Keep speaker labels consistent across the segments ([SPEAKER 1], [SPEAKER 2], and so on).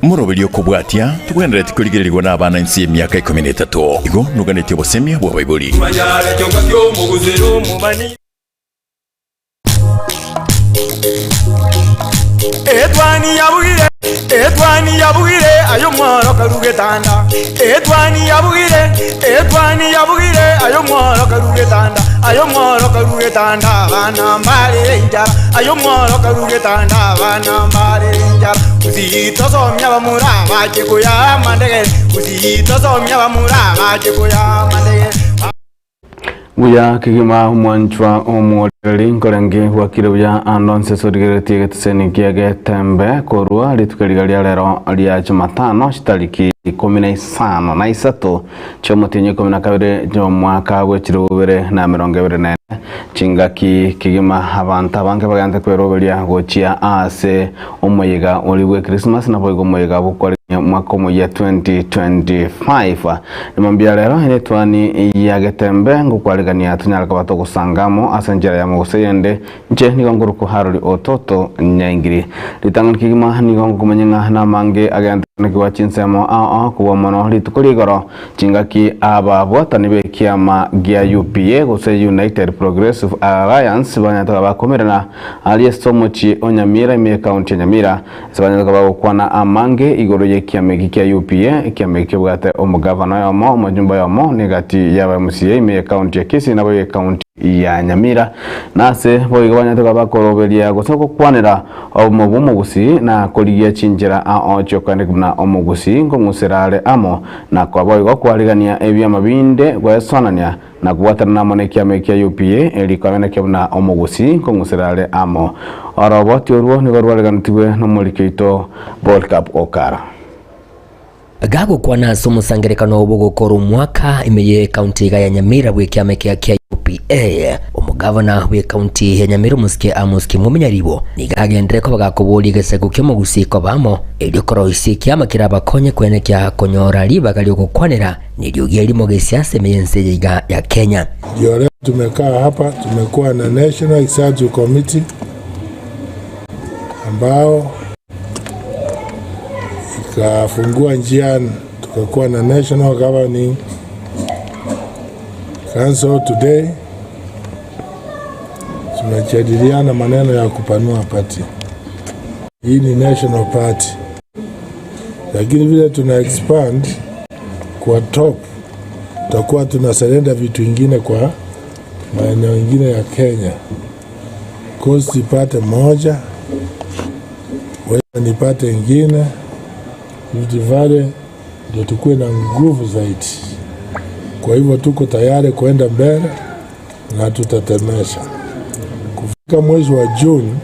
[SPEAKER 1] Moroberio okobwatia, togwenereti korigererigwa nabana inse y'emiaka ikomi na etato. Igo noganetie obosemia bw'abaibori.
[SPEAKER 2] Etwani yabugire, etwani yabugire, aye omworo karu getanda. Etwani yabugire, etwani yabugire, aye omworo karu getanda. Aye omworo karu getanda, abana mbarere enchara. Aye omworo karu getanda, abana mbarere enchara. Gusii tosomia abamura bache koyaa amandegere, Gusii tosomia abamura bache koyaa amandegere.
[SPEAKER 3] Buya kegima omwanchwa omworeri nkorenge bwakire buya ande onsi ase origereretie egeteseni kia Getembe korwa rituko riga ria rero ria Jumatano chitariki ikomi na isano na isato chiomotienyi ikomi na kabere chiomwaka bwe chilifu bibere na emerongo ebere na ene chingaki kegima abanto abange bagente kweroberia gochia ase omoyega oria bwe Christmas naboigo omoyega bw'okwarigania omwaka omoyia 2025. Mambia rero eretwani ya Getembe ngokwarigania tonyare koba togosanga amo ase enchera yamo gose eyende. Inche nigo nkorokwa Haroli Ototo Nyaingiri. Ritang'ani kegima nigo ngokomanya ng'a namange agentekanekigwa chinsemo ao ao kobua mono rituko ria igoro chingaki ababwatani b'ekiama gia UPA gose United Progressive Alliance banyarete koba bakomerana aria ase omochie o Nyamira ime y'ekaunti ya Nyamira. Ase banyare koba bagokwana amange igoro y'ekiama eki kia UPA, ekiama eki kebwate omogavana oyomo, omojumbe oyomo, na egati y'aba MCA ime y'ekaunti ya Kisii naboigo ekaunti ya Nyamira. Na ase boigo banyarete koba bakoroberia gose gokwanera obomo bw'omogusii na korigia chinchera ao chi'okoendeka buna omogusii nkong'usera are amo na koba boigo kwarigania ebiama binde goesoanania na kobwatanana amo nekiama ekia UPA, erio rikoenekia buna omogusii nkong'usera are amo. Oroboti orwo nigo rwareganetigwe nomoriki oito Polycarp Okara.
[SPEAKER 4] Gagokwana ase omosangererekano bw'ogokora omwaka ime ye ekaunti iga ya Nyamira bw'ekiama ekiya kia UPA, omogavana bw'ekaunti ya Nyamira omosike Amos Kimwemi Nyaribo nigo agenderere koba gakoboria egesaku ki'omogusii koba amo erio koroisia ekiama kerabakonye koenekia konyora ribaga ri'ogokwanera Neriogi erimo gesiasa ime y'ense eye iga ya Kenya.
[SPEAKER 5] Ndio leo tumekaa hapa, tumekuwa na National Executive Committee ambao ikafungua njia tukakuwa na National Governing Council today. Tunajadiliana maneno ya kupanua party. Hii ni national party, lakini vile tuna expand kwa top, tutakuwa tuna surrender vitu ingine kwa maeneo ingine ya Kenya. Coast ipate moja, Western ipate ingine, Rift Valley ndio tukuwe na nguvu zaidi. Kwa hivyo tuko tayari kuenda mbele na tutatemesha. Kufika mwezi wa Juni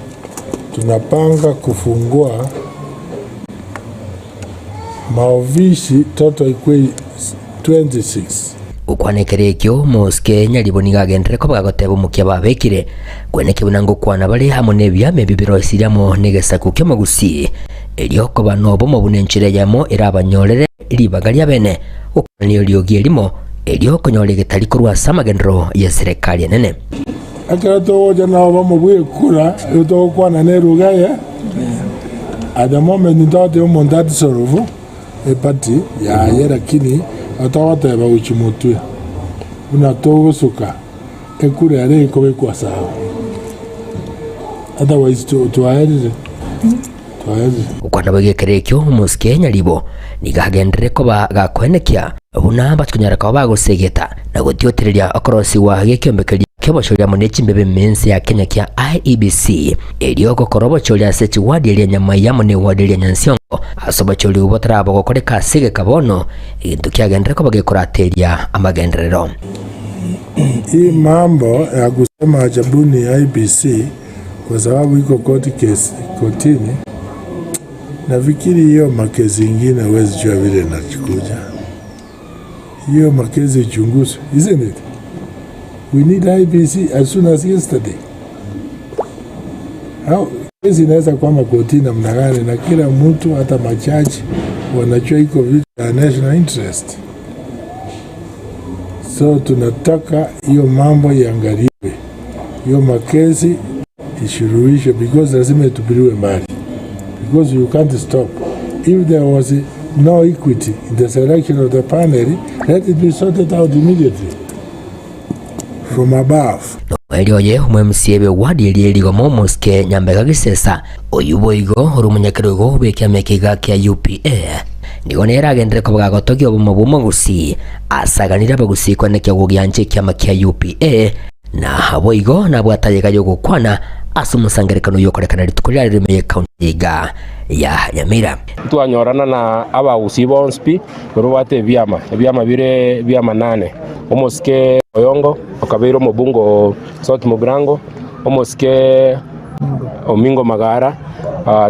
[SPEAKER 5] tunapanga kufungua maofisi total ikuwe 26.
[SPEAKER 4] Gokwana ekero ekio, Mosike Nyaribo nigo agenderere koba gagoteba omokia babekire, kweneki buna ngokwana bare amo nebiama ebi birosirie amo negesaku ki'omogusii, erio koba nobomo buna enchera eyemo erabanyorere ribaga riabene gokwana eriogi erimo, erio konyora egetari korwa ase amagenderero y'eserekari enene.
[SPEAKER 5] Ekero togocha nabo bamobwekura, igo togokwana neruga eye, at the moment ntogoteba omonto atisolve eparty yaye lakini togoteba gochia motwe buna togosuka ekura ere ekobekwa sawa otherwise twaerire.
[SPEAKER 4] Gokwana boigo ekero ekio omosike Nyaribo nigo agenderere koba gakoenekia buna batikonyara koba bagosegeta na gotiotereria okorosigwa gekiombe keria ki'obochori amo ne chimbebe mense ya Kenya kia IEBC erio gokora obochori ase chiwadi eria Nyamaiya amo ne ewadi eria Nyansiongo ase obochori obwo botaraba gokoreka ase egeka bono egento kiagenderere koba gekorateria amagenderero.
[SPEAKER 5] Hii mambo ya kusema achabuni IEBC kwa sababu iko koti kesi, kotini. Nafikiri hiyo makesi ingine huwezi jua vile inakuja. Hiyo makesi ichunguzwe, isn't it? We need IEBC as soon as yesterday. How kesi inaweza kwama kotini namna gani? Na kila mtu hata majaji wanajua iko vitu ya national interest. So tunataka hiyo mambo iangaliwe, hiyo makesi isuluhishwe, because lazima itupiliwe mbali, because you can't stop. If there was no equity in the selection of the panel, let it be sorted out immediately from above.
[SPEAKER 4] Noerio oye omwMCA bw'ewadi eria erigoma omosike Nyambega Gisesa, oyio boigo ore omonyakerogo bw'ekiama ekiga kia UPA, nigo nere agenderere koba gagotogia obomo bw'omogusii ase aganire abagusii koenekia gogiancha ekiama kia UPA na boigo nabwate ayega y'ogokwana ase omosangererekano oyio okorekana rituko riare rimo y'ekaunti eyeiga ya Nyamira.
[SPEAKER 6] Twanyorana na abagusii bonsi pi, barobwate ebiama, ebiama bire bi'amanane. Omosike Oyongo okabeire omobunge o South Mugirango, omosike Omingo Magara,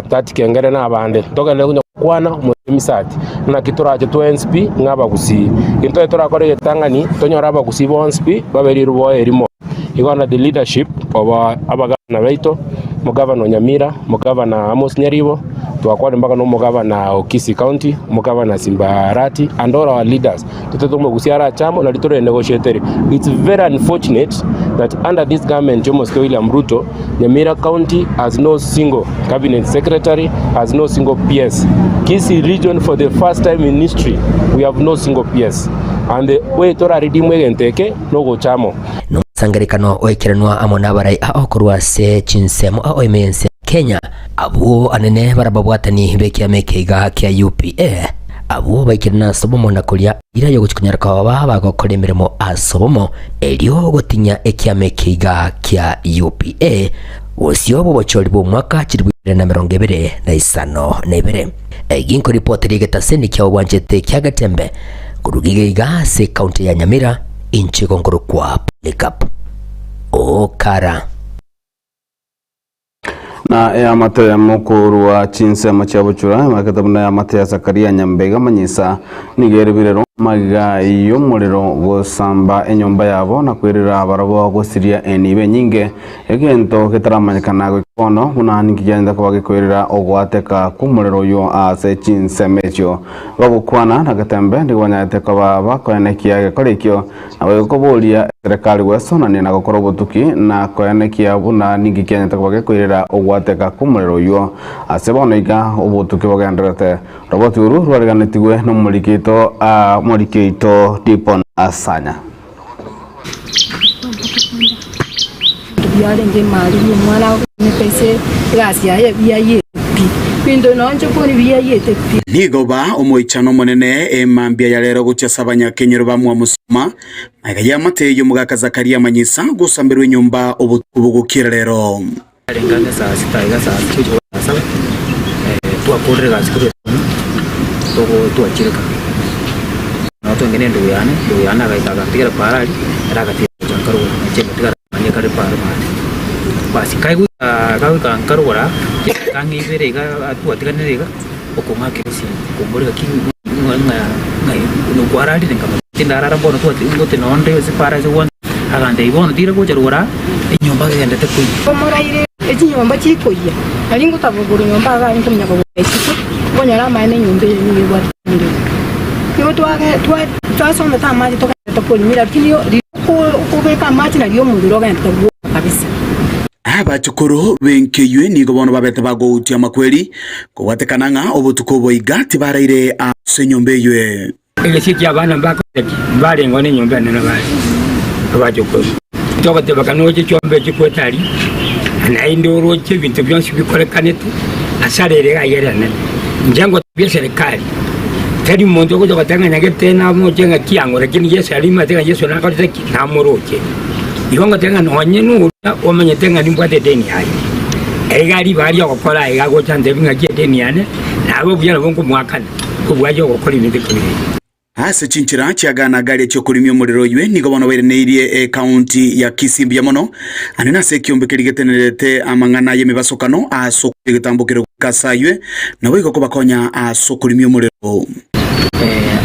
[SPEAKER 6] Tati Kengere na abande. Togende konya gokwana omosike Misati, naki torache twensi pi ng'a abagusii. Intwe torakore egetang'ani, tonyore abagusii bonsi pi babe rirubo erimo. Igo under the leadership of abagavana baito, omogavana o Nyamira, omogavana Amos Nyaribo, twakwane mpaka na omogavana o Kisii County, omogavana Simba Arati and all our leaders. Totete omogusia arache amo nari tore negotiatere. It's very unfortunate that under this government ya omosike William Ruto, Nyamira County has no single cabinet secretary, has no single PS. Kisii region for the first time in history we have no single PS. And the way toraredeem egento eke nogocha amo.
[SPEAKER 4] Nomosangererekano oikeranwa amo nabarai ao korwa ase chinsemo ao ime y'ense ya Kenya, abwo anene barababwatani b'ekiama ekeiga kia UPA, abwo baikire nase obomo na koria eira y'ogochia konyara koba bagokora emeremo ase obomo, erio gotinyia ekiama ekeiga kia UPA bosio bw'obochori bw'omwaka chilifu ibere na emerongo ebere na isano na ibere. Egi nkoripoti ri'egetaseni kia obwanchete kia Getembe korwa iga iga ase ekaunti ya Nyamira. Inche igo nkorokwa Polycarp Okara.
[SPEAKER 3] Na eamate eyemo korwa chinsemo chia bochura, emakete buna eamate ya Zakaria Nyambega Manyisa, nigo ere birero magega y'omorero gosamba enyomba yabo na kwerera barabwo gosiria enibo enyinge, egento getaramanyekana goika bono buna ninki kianyete koba gekoirera ogoateka kw'omorero oyio ase chinsemo echio. Bagokwana na getembe nigo banyarete koba bakoenekia egekora ekio, naboigo koboria eserekari gwesonania na gokora obotuki, na koenekia buna ninki kianyarete koba gekoirera ogwateka kw'omorero oyio. Ase bono iga obotuki bogendererete. Roboti oru rwareganetigwe nomoriki oito omoriki oito Dipon Asanya.
[SPEAKER 7] Biarenge emari y'omwana agokonyeka ase egasi yaye biayete pi, binto nonye kori biayete pi.
[SPEAKER 8] Nigo ba omoichano omonene emambia ya rero gochia ase abanyakenyoro ba Mwamusoma, magega y'amate y'omogaka Zakaria Manyisa gosamberwa enyomba obotuko bogokiera rero.
[SPEAKER 9] Yarenge ang'e saa sita iga saa sita gochia saa saba, twakorire egasi korwa etown, togo twachireka. Nabo twenge na endugu yane, endugu yane agaika agantigera paaro aria, ere agatiga gocha nkarogora, nainche ngatigara mani ekare paaro maate. Basi kaigwika kagoika nkarogora, chidaeka ang'e ibere iga twatiganire iga, okong'akera esimi, okomboria gaki ng'a ng'a ng'ai kwararire nkamotebia tindarara bono twati ngote nonde ase paaro ase gwan. Agantebia, Bono tira gocha rogoro aa, enyomba gegendete koyia.
[SPEAKER 7] Omoraire echinyomba chikoyia, nari ngotabogora nyomba iga arenge kominyoka goika isiko, okonyora amaene enyomba eye nigo ebwate omorero. Nigo twage twa twasomete amache togenderete korimera lakini riria okobeka amache nario omorero ogenderete gwoka kabisa.
[SPEAKER 8] Abachukuru b'enkeywe nigo bono babete bagoutia amakweri, kobwatekana ng'a obotuko obo iga tibaraire ase enyomba eywe.
[SPEAKER 10] Egesio ki'abana mbakorete ki? Mbarengeo nenyomba enene bare abachokoro. Togotebeka noche chiombe chikwete aria, na naende oroche ebinto bionsi bikorekanete ase arere iga ere enene. Inche ngotebia eserekari, tari monto ogocha goteba ng'a nyagete namoche ng'a kiang'o, lakini Yeso aria nimanyete ng'a Yeso nakorete ki? Namoroche. Igo ngoteba ng'a nonye noria omanyete ng'a nimbwate edeni yaye, iga ribaga ri'ogokora aiga agocha antebie ng'aki edeni yane, nabe obuya nabo nkomoakana. Kobua ay'ogokora ebinto ebibe ebi.
[SPEAKER 8] Ase chinchera chi'agana garia chi'okorimia omorero oywe nigo bono bairaneirie ekaunti ya Kisii mbuya mono, ande nase ekiombe keria getenerete amang'ana y'emebasokano ase okoria egetambo kere goika ase aywe, naboigo kobakonya ase okorimia omorero.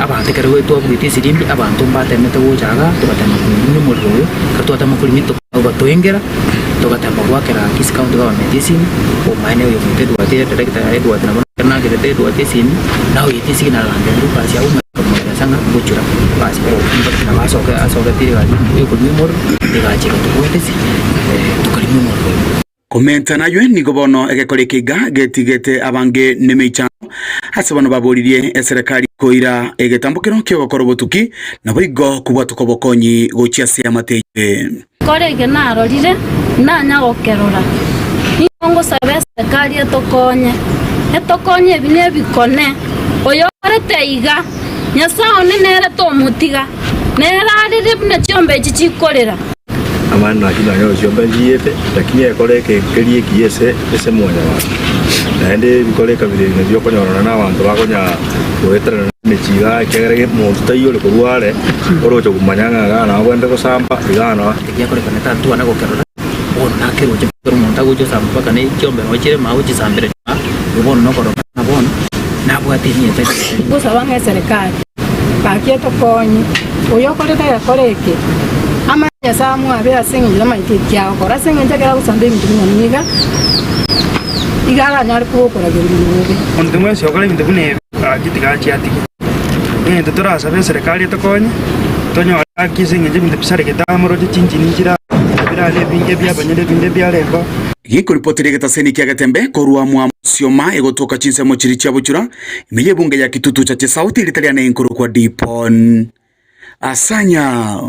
[SPEAKER 9] Abanto ekero twabugete esirimbi, abanto mbatemete gocha igaa, togatema korimia omorero oyo, ekero twatema korimia tokatoengera, togatema goakera Kisii County Government esimi, omaene oyominto Edward, director Edward nabo nakerete Edward esimi, naoyete esegi nagambia Lucas abwo nkamoeresa ng'a ngochura basi nabo asoke asogete egari yokorimia omorero, egacha egatobwata ase tokarimia omorero oyio.
[SPEAKER 8] Komenta naywe nigo bono egekora eke iga getigete abange nemeichando. Ase bono baboririe eserekari koira egetambokero ki'ogokora obotuki, naboigo kobwatoka obokonyi gochia ase eamate eye.
[SPEAKER 11] Kore eke narorire, nanya gokerora. Nigo ngosaba eserekari etokonye, etokonye ebi nebikone. Oyokorete iga, Nyasae one nere tomotiga, nere arire buna chiombe echi chikorera.
[SPEAKER 12] Amani naki nonya gochia nchiete, lakini ekore eke keria ekiya ase ase mwanyabanto. Naende ebikoro ekabira ebi nabio okonyorana na abanto bakonya goeterana emechie igaa ekiagera ge monto taiyo ore korwa are, ore gocha komanya ng'a igaa nabo abwenerete gosamba, igaa noo.
[SPEAKER 9] Egiakorekana tantwana gokerora, bono nakeroche ekero omonto agocha osamba mpaka ne chiombe noo chire maa ochisambera maa, igo bono nokorora ng'a bono nabwate emiaka etari.
[SPEAKER 7] Gosaba ng'a eserekari gaki etokonye, oyokorete egekora eke, amanye Nyasae amwabe ase engencho namaete eki agokora, ase engencho ekero agosamba ebinto buna niga, iga aranyare kogokoragereria bobe.
[SPEAKER 13] Monto bwensi okora ebinto buna ebi, gaki tiga achie atige. Egento torasabe eserekari etokonye, tonyore haki ase eng'encho ebinto bisaregete amo roche chinchini nchire aa, birare ebinge ebiabanyene ebinde biarengeo.
[SPEAKER 8] Gekoripoteria egetaseni kia Getembe korwa mwa Mosioma egotoka chinsemo chiria chia Buchura, ime y'ebunge ya Kitutu Chache South erita riane nkorokwa Dipon Asanya.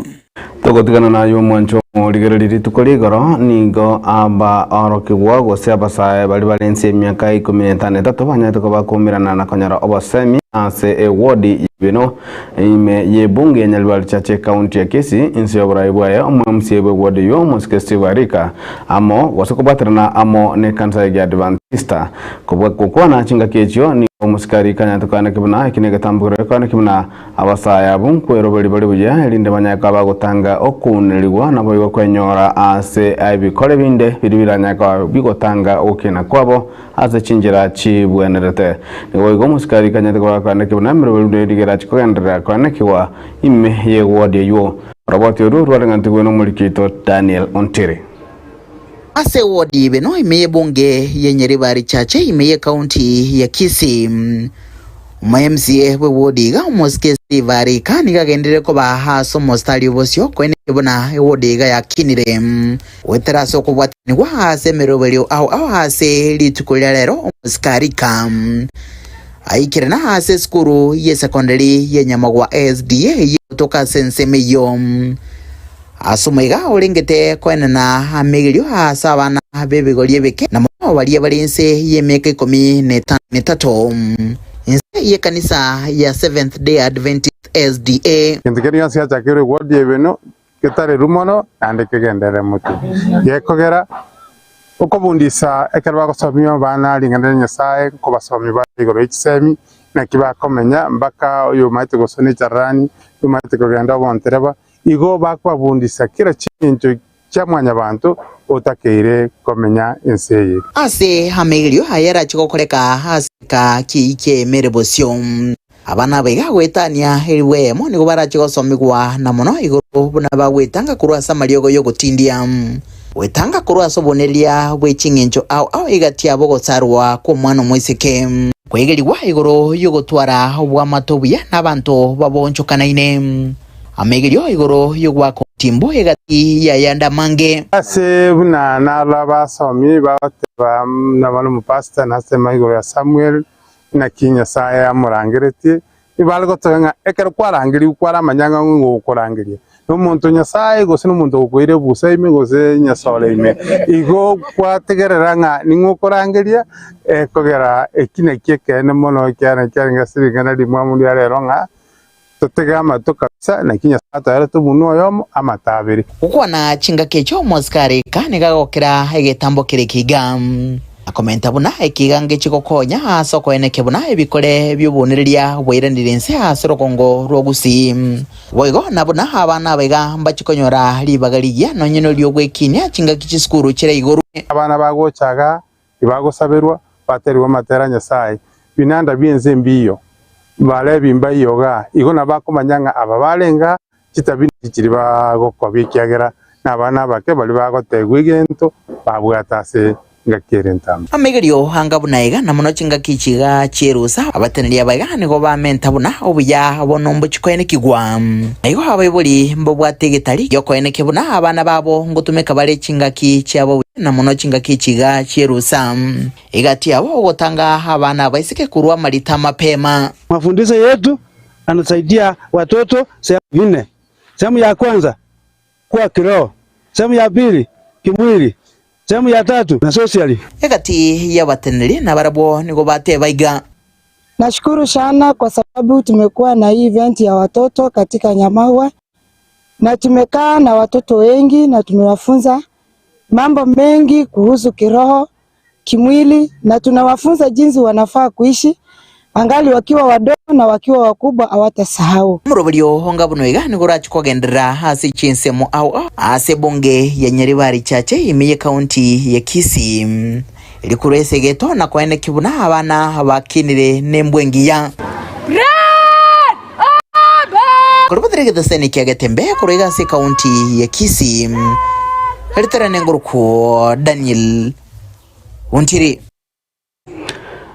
[SPEAKER 3] Togotigana naye omwancho omorigereria rituko rigoro, nigo aba orokigwa gose abasae baria bare inse y'emiaka ikomi na etano etato banyarete koba koumerana na konyora obosemi ase ewodi y'ebino ime y'ebunge ya Nyaribari Church ekaunti ya Kisii inse y'oborai bwaye omwMCA bw'ewodi eyio omosike Steve Arika amo gose kobwaterana amo n'ekanisa ya Giadvantista Kobua gokwana chingaki echio nigo omosike Arika anyarete koaneki buna eki negetambokero gekoaneki buna Abasae abwo nkweroberia bare buya, erinde banyare koba bagotanga okounerigwa, naboigo kwenyora aase ebikore binde biria biranyare koba bigotanga ogokina kwabo ase chinchera chibwenerete. Nigo boigo omosikari kanyarete koba akoanekigwa buna emeroberio buna eria erache kogenderera koanekigwa ime y'ewodi eywo. Oroboti orwo rwareng'antigwe nomoriki oito Daniel Ontiri.
[SPEAKER 14] Ase ewodi beno ime y'ebunge ya Nyaribari Chache ime y'ecounty ya Kisii. Omo MCA bwe wodi iga omosike Steve Arika nigo agenderire koba ase omostari obosio koenekia buna ewodi iga yakinire goetera ase okobwatanigwa ase emeroberio ao ao ase rituko ria rero omosike Arika aikire na ase esukuru ye secondary ye Nyamagwa SDA eyio egotoka ase ensemo eyio. Ase omoiga orengete koenena amegerio ase abana b'ebigori ebeke, na mono baria bare inse y'emiaka ikomi na etano na etato, inse y'ekanisa ya Seventh Day Adventist, SDA.
[SPEAKER 15] Gento keria gionsi giachakirwe gwodi ebenu getareru mono naende kegenderere motwe. Gekogera okobundisa ekero bagosomia abana ring'ana ria Nyasae, nkobasomia bare igoro ye chisemi, naki bakomenya mpaka oyomaete gosona echarani, oyomaete kogenda obontereba, Igo bakobabundisa kera chingencho chia mwanyabanto otakeire komenya ense eye.
[SPEAKER 14] Ase amaigerio aya arache gokoreka ase eka ki'eike emere bosio. Abana aba iga goetania elifu eyemo nigo barache gosomigwa na mono igoro buna bagwetanga korwa ase amariogo y'ogotindia, gwetanga korwa ase obonereria bwe ching'encho ao ao egati yabo ogosarwa kw'omwana omoiseke, kwegerigwa igoro y'ogotwara obwamate obuya n'abanto baboonchokanaine. Amaigerio igoro y'ogoaka omotimbo egati y'ayande amange.
[SPEAKER 15] Ase buna naro abasomi bagoteba nabo nomopastor nasema igoro ya Samuel naki Nyasae amorangeretie, nibare gotoka ng'a ekero kwarangerigwe kwaramanya ng'a ng'o ogokorangeria, nomonto Nyasae gose nomonto ogokoira ebusa ime gose nyasore ime. Igo gwategerera ng'a ning'o okorangeria ekogera eki nakio ekeene mono ekiagera kiarenge ase ring'ana rimwamu ria rero ng'a Totege amato kabisa, naki Nyasae atoerete omonwa oyomo amato abere.
[SPEAKER 14] Gokwana chingaki echio omosikari ika nigo agokera egetambo kere ekiga. Akomenta buna ekiga ngechi gokonya ase okoenekia buna ebikore bi'obonereria bwairanire inse ase orogongo rwa Gusii. Boigo na buna abana aba iga mbachi konyora ribaga rigiya nonye nori'ogwekinia chingaki chisukuru chire igoro.
[SPEAKER 15] Abana bagocha igaa tibagosaberwa, baterigwe amatera a Nyasae, binanda bi'ense mbiyo, Balevi mbaiyo igaa, igo nabakomanya ng'a aba barenge aa, chitabi nchichiri bagokobia, ekiagera nabana abake baria bagotegwa egento babwate ase engaki ere entambe.
[SPEAKER 14] Amaigerio anga buna iga, na mono chingaki echi iga chi'erusa, abateneneri aba iga nigo bamenta buna obuya bono mbochikoenekigwa. Na igo abaibori mbabwate egetari gi'okoenekia buna abana babo ngotumeka bare chingaki chiabo buya. na mono chingaki chiga chi'erusa. Egati yabo ogotanga abana abaiseke korwa amarita mapema.
[SPEAKER 16] Mafundisho yetu anasaidia watoto sehemu nne. Sehemu ya kwanza kuwa kiroho, sehemu ya pili kimwili, sehemu ya tatu na socially.
[SPEAKER 14] Egati y'abateneneri nabarabwo nigo bateba iga.
[SPEAKER 17] Nashukuru sana kwa sababu tumekuwa na hii event ya watoto katika Nyamagwa na tumekaa na watoto wengi na tumewafunza mambo mengi kuhusu kiroho, kimwili na tunawafunza jinsi wanafaa kuishi angali wakiwa wadogo na wakiwa wakubwa hawatasahau.
[SPEAKER 14] Omoroberio onga buna iga nigo orache kogenderera ase chinsemo ao ao ase ebunge ya Nyaribari Chache ime y'ecounty ya Kisii. Erio korwa ase egeto na koenekia buna abana bakinire nembwa engiya. Korobotera egeteseni kia Getembe korwa iga ase ecounty ya Kisii, Riterane ngorokwo Daniel Ontiri.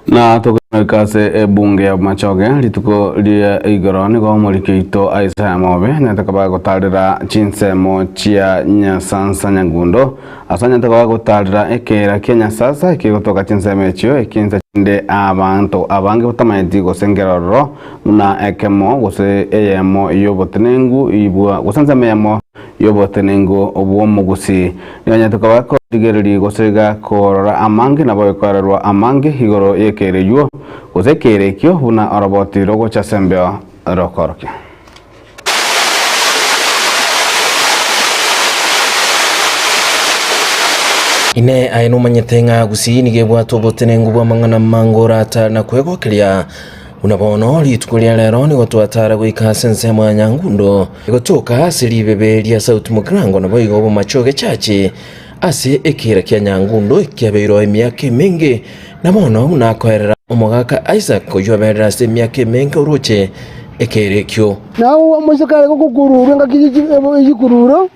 [SPEAKER 3] Na togoika ase ebunge ya Bomachoge rituko ria igoro nigo omoriki oito Isaiah Mobe nyatakaba gotarera chinsemo chia Nyasansa Nyagundo ase nyatakaba gotarera ekeera kia Nyasasa ekegotoka chinsemo echio ekinsa chinde abanto abange batamanyeti gose nkerororo buna ekemo gose eyemo y'obotenengu ibwa gose ensemo eyemo y'obotenengu bw'omogusi. Nigo nyatakaba Rigereria gose gakorora amange nabo ekorerwa amange igoro y'ekeero eywo, gose ekeero ekio buna oroboti rogocha ase embeo rokorokia.
[SPEAKER 18] Inee aye nomanyete ng'a Gusii nigo ebwate obotenengu bw'amang'ana amange oratare na kwegokeria? Buna bono rituko ria rero nigo twatara goika ase ensemo ya Nyangundo, egotoka ase ribebe ria South Mugirango naboigo obomache ogechache ase ekiira kia Nyangundo ekiabeirwe emiaka emenge, na bono buna akoerera omogaka Isaac oyio oberire ase emiaka emenge oroche ekeira ekio.
[SPEAKER 19] Na omoiseke are gokururwa engaki y'echikururo,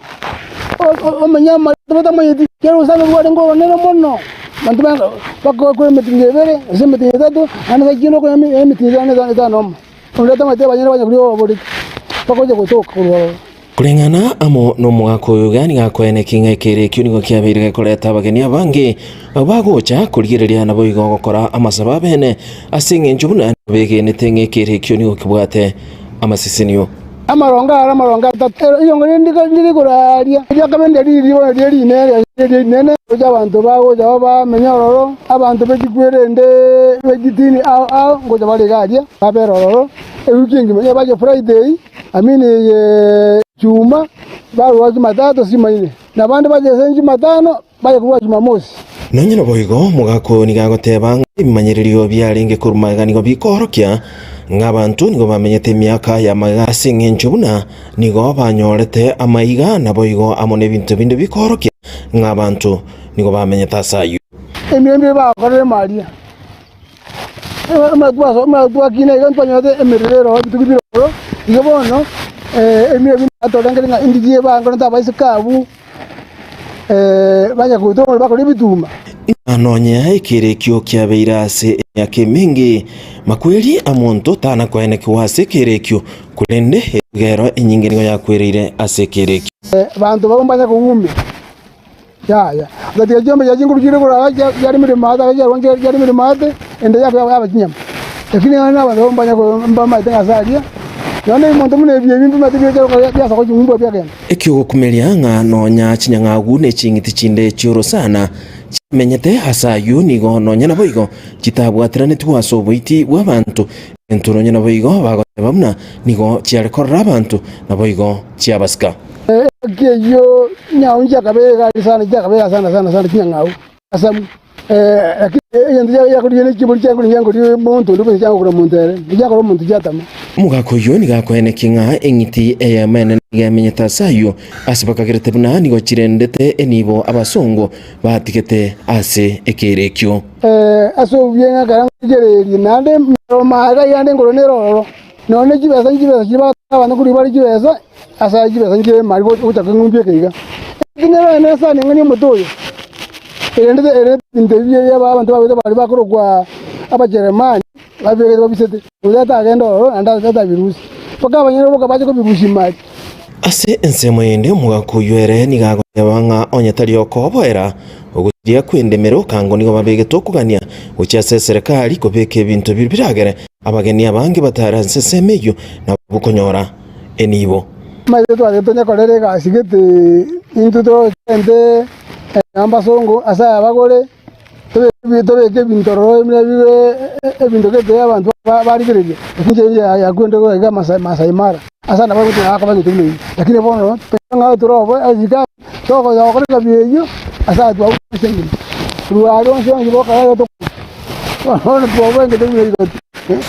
[SPEAKER 19] omenye amato batamanyeti, ekiagera orosana rwarenge oronene mono, abanto bakora emetienyi ebere, gose emetienyi etato, naende ase ekio okonyora emetienyi etano etano amo. Onde tamanyeti abanyene banya koria oboreti, mpaka oche gotoka korwa ororo.
[SPEAKER 18] Koreng'ana amo nomogaka oyo iga nigo akoenekia ng'a ekeiro ekio nigo kiabeire gekoreta abageni abange abwo bagocha korigereria naboigo gokora amasabo abene ase engencho buna nigo begenete ng'a ekeiro ekio nigo kebwate amasesenio.
[SPEAKER 19] Amarongo aro amarongo atato, eriongo rinde rire igoro aaria, eria kabere ndiariri ribono riria rinene, riria rinene, gocha abanto bagocha bamenya ororo, abanto be chikwerende be chitini ao ao ngocha bare iga aria, babere ororo ewiki engima, nigo bache Friday, I mean eye Juma, barua Jumatatu Jumaine, na abande bache ase Jumatano, baye korwa Jumamosi.
[SPEAKER 18] Nonya naboigo, omogaka oyo nigo agoteba ng'a ebimanyererio biarenge korwa magega nigo bikoorokia ng'a abanto nigo bamenyete emiaka ya magega ase engencho buna nigo banyorete amaiga naboigo amo n'ebinto binde bikoorokia ng'a abanto nigo bamenyete ase ayio.
[SPEAKER 19] Emirembe bakorire Maria. Twakina iga ntwanyorete emerero ero ebitugi bire ororo, igo bono emirembe batorengere ng'a indigie bankorente abaiseke abwo banya goeta omorero bakore ebituma.
[SPEAKER 18] Ng'a nonya ekero ekio kiabeire ase emiaka emenge, makweri amonto tana koenekigwa ase ekero ekio, korende egero enyinge nigo yakwereire ase ekero ekio.
[SPEAKER 19] Abanto barabwo mbanya koumia. Yaya, ogatiga chiombe chiaye chinguru chire korara chiaremire maate, ake chiarwa chiaremire maate, ende yakwa yaba chinyama. Lakini nonya na abanto mbanya mbamaete ng'a ase aria, nonya na ebinto buna ebi ebi mbimate biacha biasa gochung'umbwa biagenda.
[SPEAKER 18] Ekiogokumeria ng'a nonya chinyang'agu ne ching'iti chinde chi'orosana chiamenyete ase ayio nigo nonya naboigo chitabwateranetigwe ase oboiti bw'abanto, egento nonya naboigo bagoteba buna nigo chiare korora abanto naboigo chiabasika.
[SPEAKER 19] Engaki eyio chinyang'au chiakabera egari sana, chiakabera sana sana sana chinyang'au asamu lakini egento giakorigia ne chibori chiakorigia chiakorigia omonto onde gose chiagokora omonto ere, echiakora omonto chiatama.
[SPEAKER 18] Omogaka oyio nigo akoenekia ng'a eng'iti eyemo enene nigo emenyete ase ayio, ase bakagerete buna nigo chirendete enibo abasongo batigete ase ekeiro ekio.
[SPEAKER 19] Ase obuya ng'a ekero ngorigereria naende maega yande nkorora nere ororo, nonya ne chibesa nchibesa chiria bagotoa abanto korwa bare chibesa. Ase ayio chibesa nchire emari gochaka eng'umbi eke iga. Engaki nero ene esani eng'ani y'omote oyo, erendete ere ebinto ebi biria abanto babete baria bakorokwa Abajeremani babegete babisete, oria tagenda ororo naende atabirusia, mpaka abanyene boka bache kobirusia imari.
[SPEAKER 18] Ase ensemo ende omogaka oyio ere nigo agoteba ng'a onye tari okoboera. Ogotiria kw'endemero kango nigo babegete okogania gochia ase eserekari kobeka ebinto biria biragere abageni abange batare ase ensemo eyio na barabwo konyora enibo.
[SPEAKER 19] Amache tware tonyakorera egasi gete intwe tochente ambasongo ase aya bagore tobeke ebinto ororo buna bibe ebinto gete abanto barigereria lakini inche yakwende iga Maasai Mara ase nabo akoba egento buna eyio lakini bono ng'a torobe asikari tokonya gokora etabi eyio ase aya twabwate ase engima korwa aria onsi onsi bokora bono twabwengete buna igoti.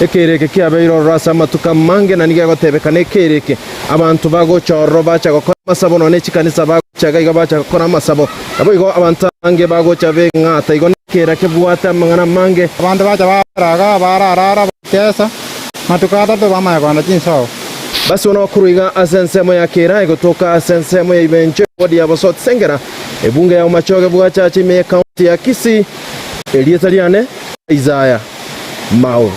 [SPEAKER 18] Ekeiro eke kiabeire ororo ase amatuko amange, na nigo egotebekana ekeiro eke abanto bagocha ororo bacha gokora amasabo, nonya ne chikanisa bagocha iga iga bacha gokora amasabo. Naboigo abanto abange bagocha beng'ata igo nekeira kebwate amang'ana amange.
[SPEAKER 20] Abanto bacha babera iga, bararara, batesa, amatuko atato bamanya kogenda chinsobo.
[SPEAKER 18] Basi bono korwa iga ase ensemo ya Keila, egotoka ase ensemo ya Ibencho, ewodi ya Bosot Sengera, ebunge ya Omachoge bw'Achache ime y'Ekaunti ya Kisii, erieta riane Isaiah Mauru.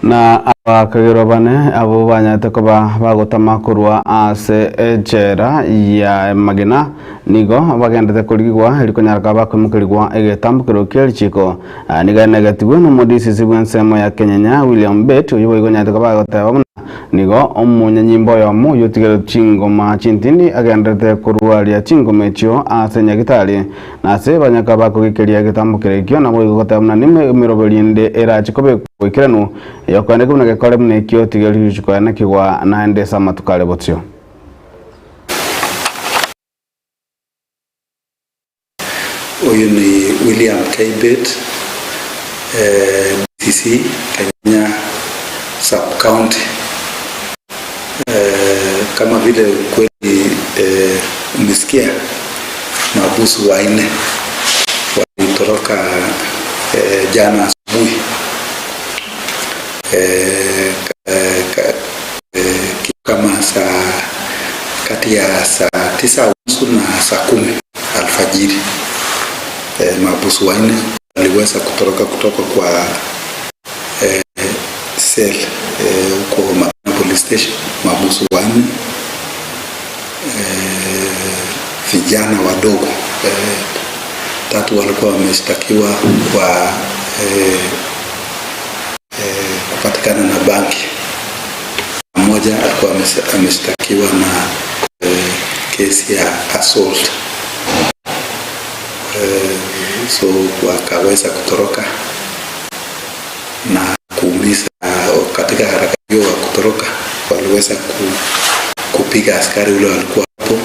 [SPEAKER 3] Na abakagerwa bane abwo banyarete koba bagotama korwa ase echela ya magena nigo bagendete korigigwa eri konyara koba bakoimokerigwa egetambokero kia richiko. Nigo aenegetigwe nomodisisi bw'ensemo ya Kenyenya William Bett oyio boigo onyarete koba agoteba buna nigo omonyanyimbo oyomo oyio otigerete chingoma chintindi agenderete korwaria chingoma echio ase nyagitari Na ase banyaka bakogikeria egetambokero ekio, naboigo goteba buna nemeroberi ende erache kobekwa boikeranu, eyokoendeka buna gekore buna ekio, tiga riruchi koenekigwa naende ase amatuko are bosio.
[SPEAKER 21] Oyo ni William Kibet, DCC, Kenya Sub County. Kama vile kweli umesikia mahabusu wanne walitoroka jana asubuhi kitu kama saa kati ya saa tisa unusu na saa kumi alfajiri. Mahabusu wanne waliweza kutoroka kutoka kwa cell huko Makena Police Station, mahabusu wanne vijana wadogo tatu walikuwa wameshtakiwa kwa kupatikana na bangi, mmoja alikuwa ameshtakiwa na kesi ya assault so wakaweza kutoroka na kuumiza. Katika harakati hiyo wa kutoroka waliweza kupiga askari ule walikuwa hapo,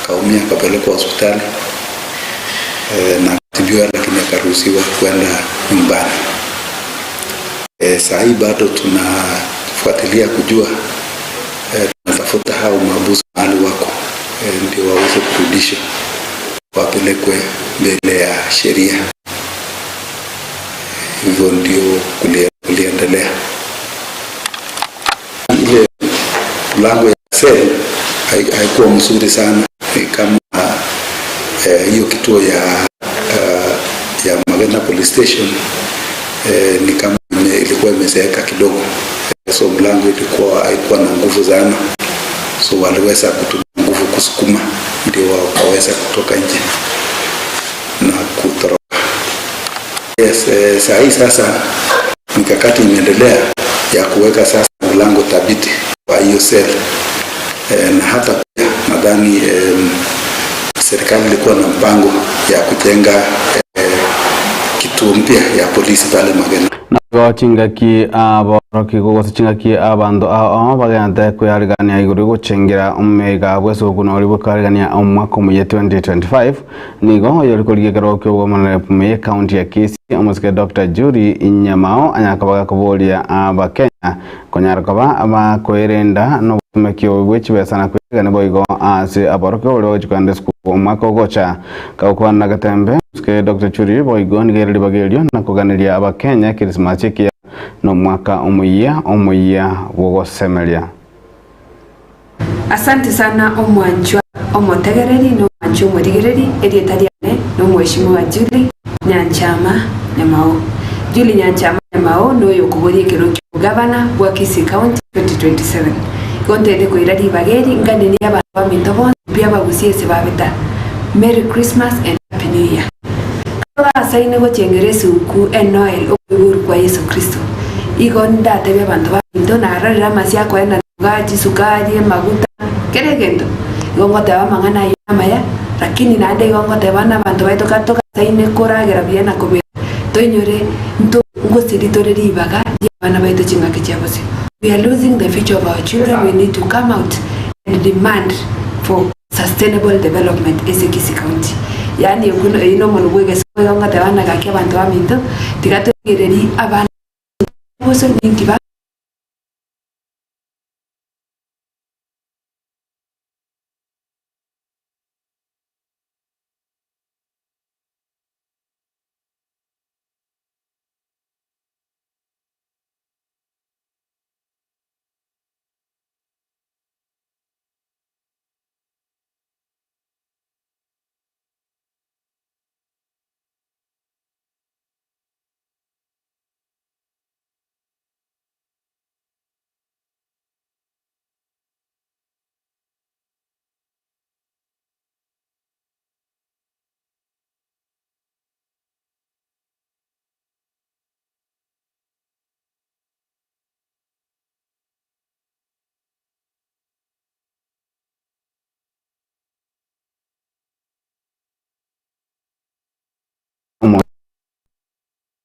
[SPEAKER 21] akaumia akapelekwa hospitali na kutibiwa, lakini akaruhusiwa kwenda nyumbani. Saa hii bado tunafuatilia kujua, tunatafuta hao mahabusu mahali wako ndio waweze kurudishwa wapelekwe mbele ya sheria. Hivyo ndio kuliendelea. Ile mlango ya sel haikuwa mzuri sana kama hiyo kituo ya ya Magena Police Station ni kama ilikuwa imezeeka kidogo, so mlango ilikuwa haikuwa na nguvu sana, so waliweza kutumia nguvu kusukuma ndio wakaweza kutoka nje na kutoroka. Yes, saa hii sasa mikakati imeendelea ya kuweka sasa mlango thabiti kwa hiyo sel na hata pia nadhani serikali ilikuwa na mpango ya kujenga kituo mpya ya polisi pale Magena.
[SPEAKER 3] Nabo chingaki aborokigwa gose chingaki abanto ao bagenderete koyarigania igoro gochengera omega bw'esuguku na oria bw'okoarigania omwaka omoyia 2025 nigo oyori korigia ekerogo kia obwomonene ime y'ecounty ya Kisii omosike Doctor Julie Nyamao anyare koba gakoboria abakenya konyara koba bakoerenda nobotumeki obo bwe chibesa na koerigania boigo ase aborokigwa baria bagochia kogenda esukuru omwaka ogocha. Gagokwana na Getembe, omosike Doctor Julie boigo nigo ere ribaga erio na koganeria abakenya ekerisimasi ekiya na omwaka omoyia omoyia bw'ogosemeria.
[SPEAKER 22] Asante sana omwanchwa omotegereri na omwanchwa omorigereri, erieta riane nomweshimiwa Julie Nyanchama Nyamao. Julie Nyanchama Nyamao noyo okoboria ekero ki'obogavana bwa Kisii County 2027. Igo ntete koira ribaga eri nganenie abanto baminto bonsi mbuya bagusie ase babeta. Merry Christmas and Happy New Year. Togasaine gochengera esiguku e Noel okoiborwa kwa Yeso Kristo. Igo ndatebie abanto baminto, narorire amasio akoenda iga, chisukari, amaguta, kera egento. Igo ngoteba amang'ana ayio namaya, lakini naende igo ngoteba na abanto baito ka togasaine koragera buya na komera, toinyore nto ngosiri tore ribaga ri'abana baito chingaki chia bosio. We are losing the future of our children, we need to come out and demand for Sustainable development ase Kisii County. Yaani okwo oyio nomonwe bw'egesomo igo ngoteba ng'a gaki abanto baminto tiga torigererie abana boso ninki ba.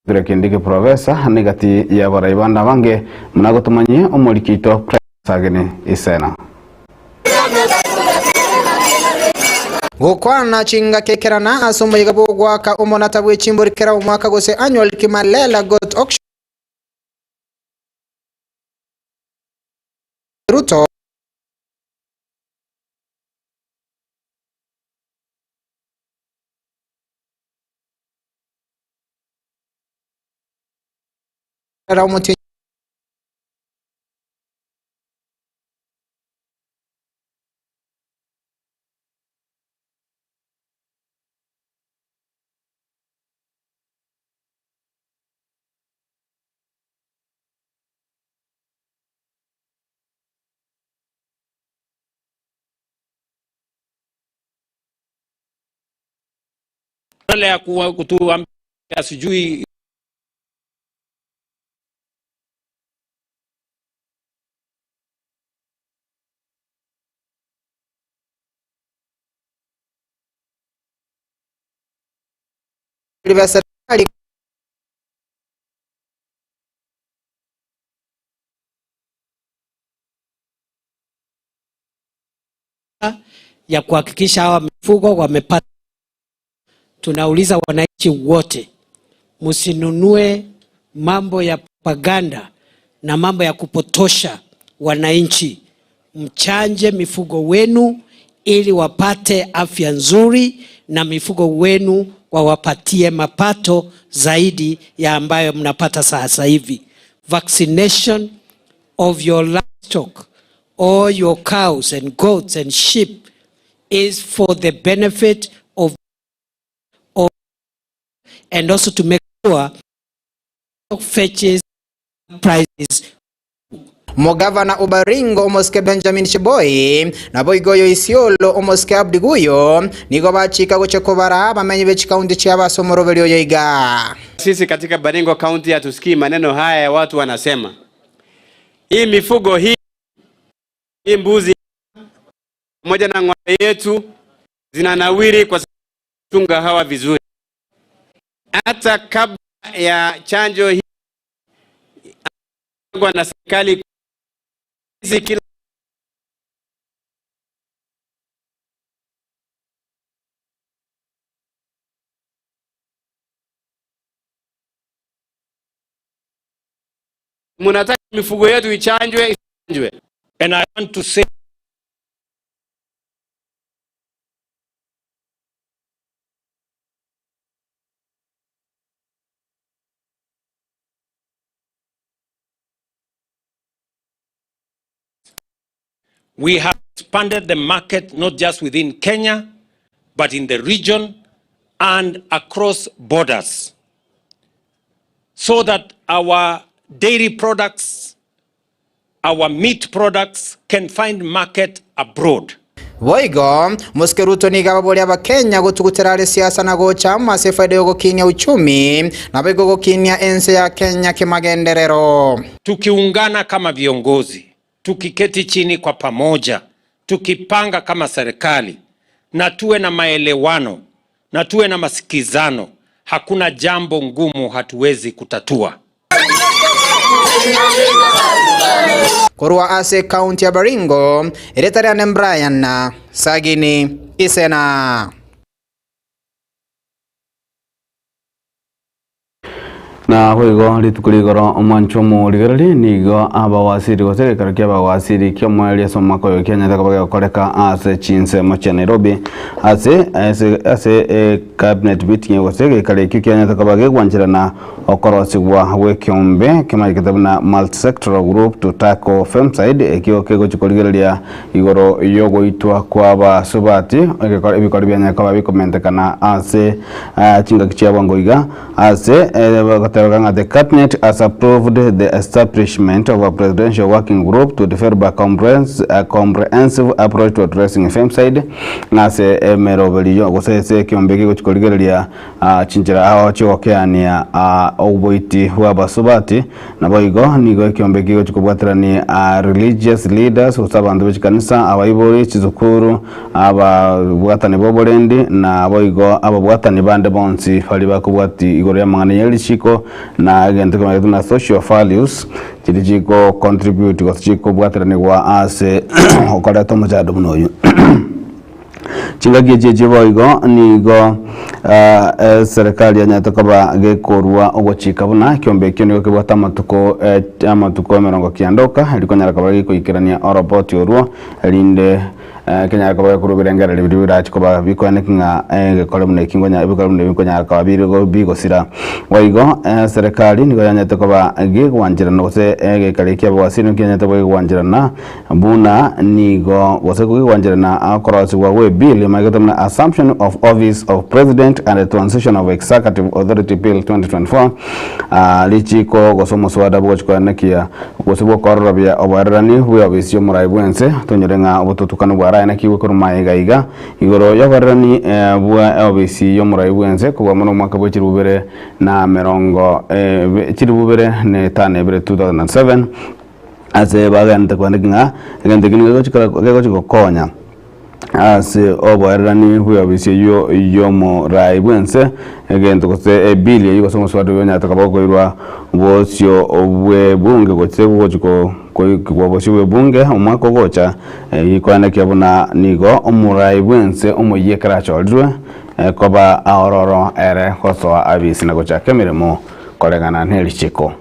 [SPEAKER 3] Kera kende geprofesa negati y'abarai bande abange buna gotomanyie omoriki oito Precious Ageni Isena.
[SPEAKER 1] Gokwana chingaki ekerana ase omoyega bw'ogoaka omonata bwe chimbori kera omwaka gose annual Kimalela Goat Auction Ruto. Omotienyi
[SPEAKER 2] Badala ya kutuambia sijui
[SPEAKER 1] vya serikali
[SPEAKER 23] ya kuhakikisha hawa mifugo wamepata. Tunauliza wananchi wote, msinunue mambo ya propaganda na mambo ya kupotosha wananchi. Mchanje mifugo wenu ili wapate afya nzuri na mifugo wenu wawapatie mapato zaidi ya ambayo mnapata sasa hivi. Vaccination of your livestock or your cows and goats and sheep is for the benefit of, of and also to make sure fetches prices.
[SPEAKER 1] Omogavana o Baringo omosike Benjamin Cheboi, naboigo oyo Isiolo omosike Abdi Guyo nigo bachika gochia kobara abamenyi be chikaunti chiabo ase omoroberi oyo iga.
[SPEAKER 24] Sisi katika Baringo County hatusikii maneno haya ya watu wanasema. Hii mifugo hii, hii mbuzi pamoja na ng'ombe yetu zinanawiri kwa sababu chunga hawa vizuri. Hata kabla ya chanjo hii na serikali hizi kila munataka mifugo yetu ichanjwe, ichanjwe.
[SPEAKER 2] And I want to say We have expanded the market not just within Kenya, but in the region and across borders, so that our dairy products, our meat products can find market abroad.
[SPEAKER 1] Boigo, Mosike Ruto nigo ababoria Abakenya gotugutera are siasa na gocha amo ase efaida y'ogokinia uchumi, naboigo gokinia ense ya Kenya kemagenderero.
[SPEAKER 2] Tukiungana kama viongozi, tukiketi chini kwa pamoja, tukipanga kama serikali na tuwe na maelewano na tuwe na masikizano, hakuna jambo ngumu hatuwezi kutatua.
[SPEAKER 1] Korwa ase ekaunti ya Baringo, erieta riane Brian Sagini Isena.
[SPEAKER 3] Na boigo rituko rigoro omwancho omorigereria nigo abawasiri gose egekero kia abawasiri ki'omoerio ase omwaka oyo kianyarete koba gegokoreka ase chinsemo chia Nairobi ase ase ase ecabinet meeting gose egekaro ekio kianyarete koba gegwancherana Okorosigwa gw'ekeombe kemanyekete buna Multi-Sectoral Group to Tackle Femicide ekio kegochia korigereria igoro y'ogoitwa kw'abasubati ebikori bianyare koba bikomentekana ase chingaki chia bwango iga ase gotebeka ng'a the cabinet has approved the establishment of a presidential working group to develop a comprehensive approach to addressing femicide ng'a ase emeroberio gose ase ekeombe kegochia korigereria Chinchera ao chi'ogokeania oboiti bw'abasubati, naboigo nigo ekiombe kigochia kobwaterania religious leaders, gose abanto be chikanisa, abaibori, chisukuru, ababwatani b'oborendi, naboigo ababwatani bande bonsi baria bakobwati igoro y'amang'ana ye richiko na egento kemanyete buna social values chiria chiko contribute gose chikobwateranigwa ase okoreta omochando buna oyio. Chingaki echi echio boigo nigo eserekari yanyarete koba gekorua ogochika buna ekiombe ekio nigo kebwate amatuko amatuko emerongo kianda oka erio konyara koba gekoikerania oroboti orwo erinde kenyare koba gekorua ebirengererio biria birache koba bikoeneki ng'a egekore buna eki nkonya ebikore buna ebi nkonyara koba bire bigosira. Boigo eserekari nigo yanyarete koba gegwancherana gose egekari ekia abawasiri nigo kianyarete koba gegwancherana Buna nigo gose kogwancherana okorosigwa gwe bill emaegete buna Assumption of Office of President and Transition of Executive Authority Bill 2024, richiko gose omoswada bwogochia koenekia gose bwokororobia oboererani bwe ofisi y'omorai bwense tonyore ng'a obotutukanu bwaraenekigwe korwa maega iga igoro y'oboererani bwa ofisi y'omorai bwense kobua mono omwaka bwe chilifu bibere na emerongo chilifu bibere na etano ebere 2007. Ase bagente kwandika ng'a egento ekio nigo kegochia gokonya ase oboererani bw'eofisi eyio y'omorai bw'ense, egento gose ebill eyio gose omoswada oyio onyarete koba okoirwa bosio bw'ebunge gose gochia koikigwa bosio bw'ebunge omwaka ogocha, gikoenekia buna nigo omorai bw'ense omoyia ekero achorirwe koba aororo ere gosoa abisi na gochaka emeremo koreng'ana nerichiko.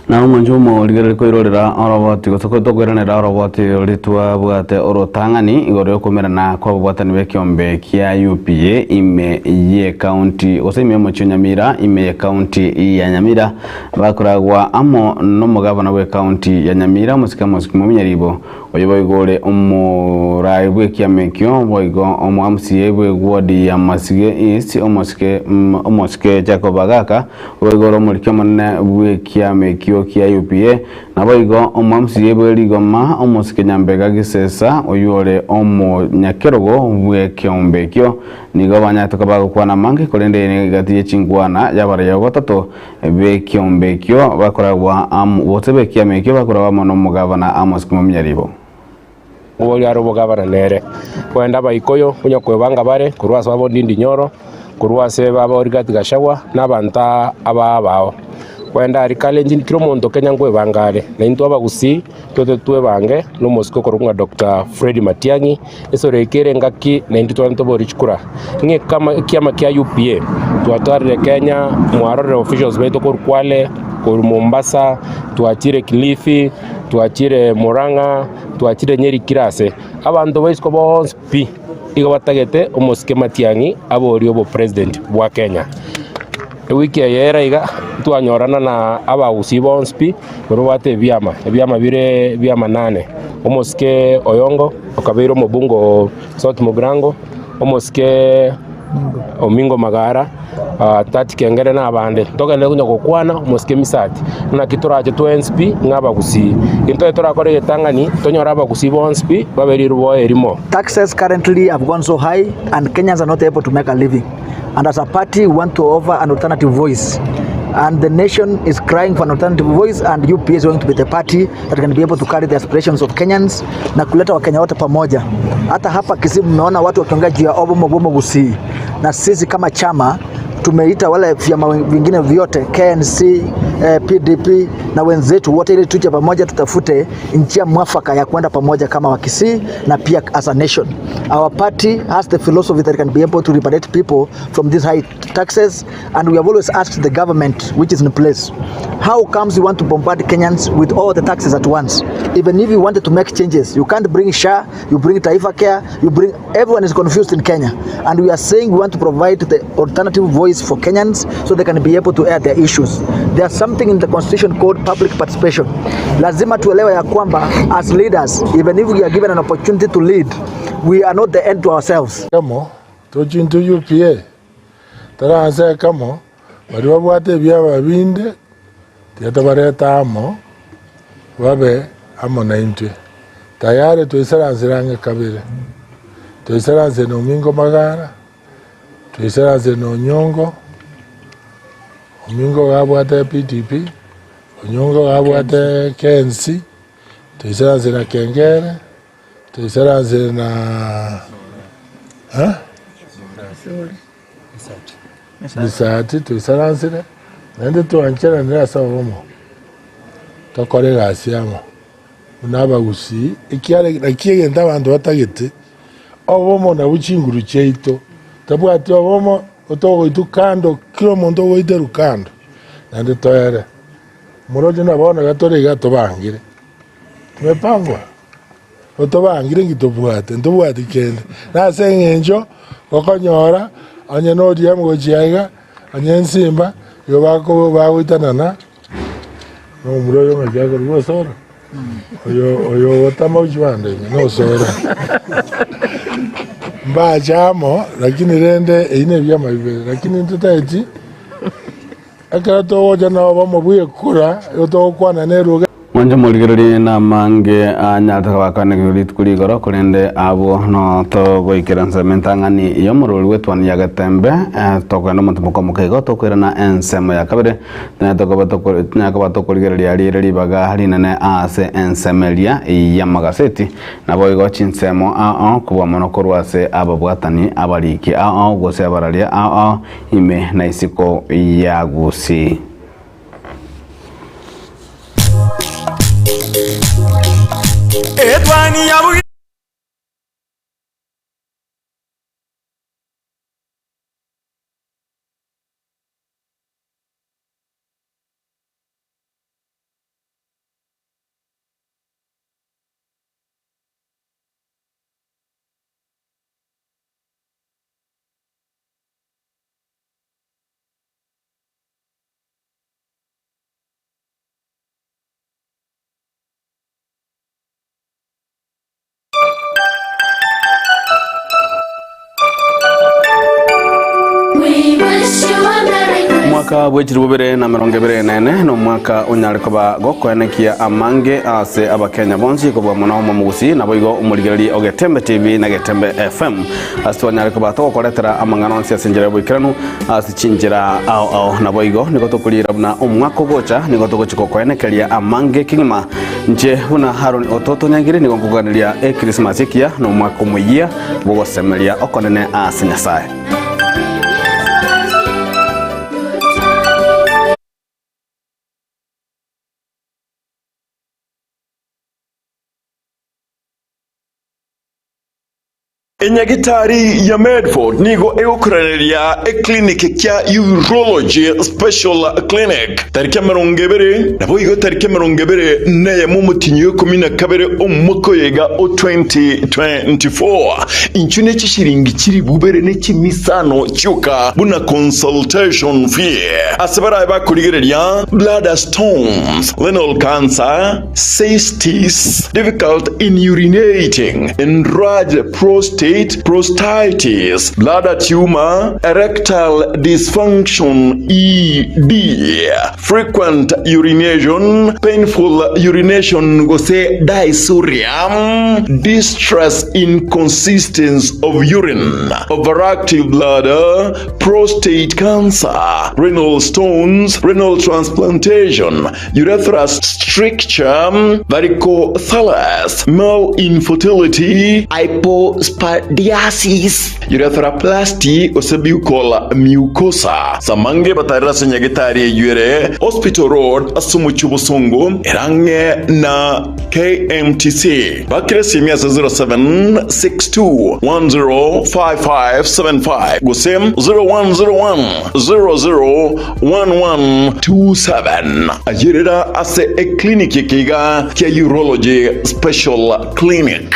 [SPEAKER 3] Na omwancho omorigereria koirorera oroboti gose tokoiranera oroboti roria twabwate orotang'ani igoro y'okomerana kw'ababwatani b'ekeombe kia UPA ime y'ecounty gose ime y'omochie o Nyamira ime y'ecounty ya Nyamira bakoragwa amo nomogabana bw'ecounty ya Nyamira omosike Amos Kimomonyaribo Oyo boigo ore omoraai bw'ekiama ekio, boigo omoamsie bw'ewodi ya Masige East, omosike omosike Jacob Agaka, boigo ore omoriki omonene bw'ekiama ekio kia UPA, naboigo omoamsie bwe rigoma omosike Nyambega Gisesa, oyio ore omonyakerogo bw'ekeombe ekio. Nigo banyarete koba bagokwana amange, korende eye nigo egati ye chinkwana y'abaraiyo batato B'ekiombe ekio bakoragwa amo, gose b'ekiama ekio bakoragwa amo nomogabana Amos Kimomnyaribo.
[SPEAKER 4] Oria are omogabana nere kwenda Abaikoyo onye kwebanga bare korwa ase baba Ndindi Nyoro, korwa ase baba Rigathi Gachagua, na abanto aba abao. Kwenda aria Kalenjin kera omonto Kenya nkwebanga are, na intwe abagusii tote twebange na omosike okorokwa ng'a Doctor Fred Matiang'i, esore eke ere engaki na intwe tware toborie chikura. Ng'a ekama ekiama kia UPA twatwarire Kenya mwarorire officials baito korwa Kwale, korwa Mombasa, twachire Kilifi, twachire Murang'a, twachire Nyeri kera ase. Abanto ba isiko bonsi pi, igo batagete omosike Matiang'i aborie obopresident bwa Kenya. Ewiki eye ere iga, twanyorana na abagusii bonsi pi, baria babwate ebiama, ebiama bire bi'amanane. Omosike Oyongo okabeire omobunge o South Mugirango, omosike Omingo Magara, Tati Kengere na abande. Togenderere konya gokwana omosike Misati, naki torache twensi pi ng'a abagusii. Intwe torakore egetang'ani, tonyore abagusii bonsi pi babe rirubo erimo.
[SPEAKER 5] Taxes currently have gone so high and Kenyans are not able to make a living. And as a party we want to offer an alternative voice. And the nation is crying for an alternative voice and UPA is going to be the party that can be able to carry the aspirations of Kenyans na kuleta Wakenya wote pamoja. Hata hapa Kisii mmeona watu wakiongea juu ya obomo bomo Gusii, na sisi kama chama tumeita wale vyama vingine vyote KNC, eh, PDP na wenzetu wote ili tuje pamoja tutafute njia mwafaka ya kwenda pamoja kama Wakisii na pia as a nation. Our party has the philosophy that can be able to liberate people from these high taxes and we have always asked the government which is in place how comes you want to bombard Kenyans with all the taxes at once? Even if you wanted to make changes, you can't bring SHA, you bring Taifa Care, you bring everyone is confused in Kenya. And we are saying we want to provide the alternative voice for Kenyans so they can be able to air their issues. There's something in the constitution called public participation. Lazima tuelewe ya kwamba as leaders, even if we are given an opportunity to lead, we are not the end to ourselves.
[SPEAKER 6] Kamo, tochi intwe UPA, toranse ekemo, baria babwate ebiaba binde, tiga tobarete amo, babe amo naintwe. Tayari toisaransire ang'e kabere, toisaransire na Omingo Magara, toisaransire na Onyongo, Omingo iga abwate PDP, Onyongo iga abwate KNC, toisaransire na Kengere, toisaransire na eh? Misati toisaransire, naende twancheranire ase obomo, tokore egasi amo buna abagusii, ekiagera naki egento abanto batagete, obomo nabwo chinguru chiaito, tabwati obomo otogoitwa kando, kera omonto ogoiterwa kando, naende toere. Moroche na bono iga tore iga tobangire, tumepangwa, otobangire nki tobwate, ntobwati kende. Na ase eng'encho gokonyora onye na ODM gochia iga, onye nsimba, igo bako bagoitanana na omomura oyo ng'aki akorokwa Osoro, oyo oyo ogotama gochia bande ime na Osoro. Mbache amo, lakini rende eyio na ebiama bibere, lakini ntotageti Ekero togocha nobomo bw'ekura, igo togokwana neruga.
[SPEAKER 3] Mwanche morigererie namange anyarete kobakanigwa rituko rigoro, korende abwo no togoikera ensemo entang'ani y'omorwori bw'etuoni ya Getembe, tokogenda omotimoko omoke igo tokoirana ensemo ya kabere, tonyare tokoba tokori tonyare koba tokorigereria rire ribaga rinene ase ensemo eria y'amagaseti, Naboigo chinsemo ao kobua mono korwa ase ababwatani, abariki ao, gose abararia ao, ime na isiko ya Gusii. Omwaka bw'echilifu bibere na emerongo ebere na ene nomwaka onyare koba gokoenekia amange ase Abakenya bonsi kobua mono omomogusii naboigo omorigereria o Getembe TV na Getembe FM ase twanyare koba togokoretera amang'ana onsi ase enchera y'oboikeranu ase chinchera ao ao naboigo nigo tokoriera buna omwaka ogocha nigo togochia gokoenekeria amange kegima Inche buna Haroni ototonyagire nigo nkoganeria Ekrisimasi ekiya na omwaka omoyia bw'ogosemeria okonene ase Nyasae.
[SPEAKER 9] Enyagitari ya Medford nigo egokoraneria eclinic kia Urology Special Clinic tariki 20 naboigo tariki 21 omotinyi o 12 omwaka oyo iga o 2024. Inchuo ne chishiringi chilifu ibere ne chimisano chioka buna consultation fee ase barabe bakorigereria bladder stones, renal cancer, cystitis, difficult in urinating, enlarged prostate, prostatitis, bladder tumor, erectile dysfunction, ED, frequent urination, painful urination gose dysuria, distress inconsistence of urine, overactive bladder, prostate cancer, renal stones, renal transplantation, urethra stricture, varicocele, male infertility, hypospadiasis, urethroplasty gose buccal mucosa. Samange batarire ase nyagetari eyio ere Hospital Road ase omochie obosongo ere ang'e na KMTC. Bakire esimi ase 0762105575 gose 0101 001127. Ayerera ase eclinic eke iga kia Urology Special Clinic.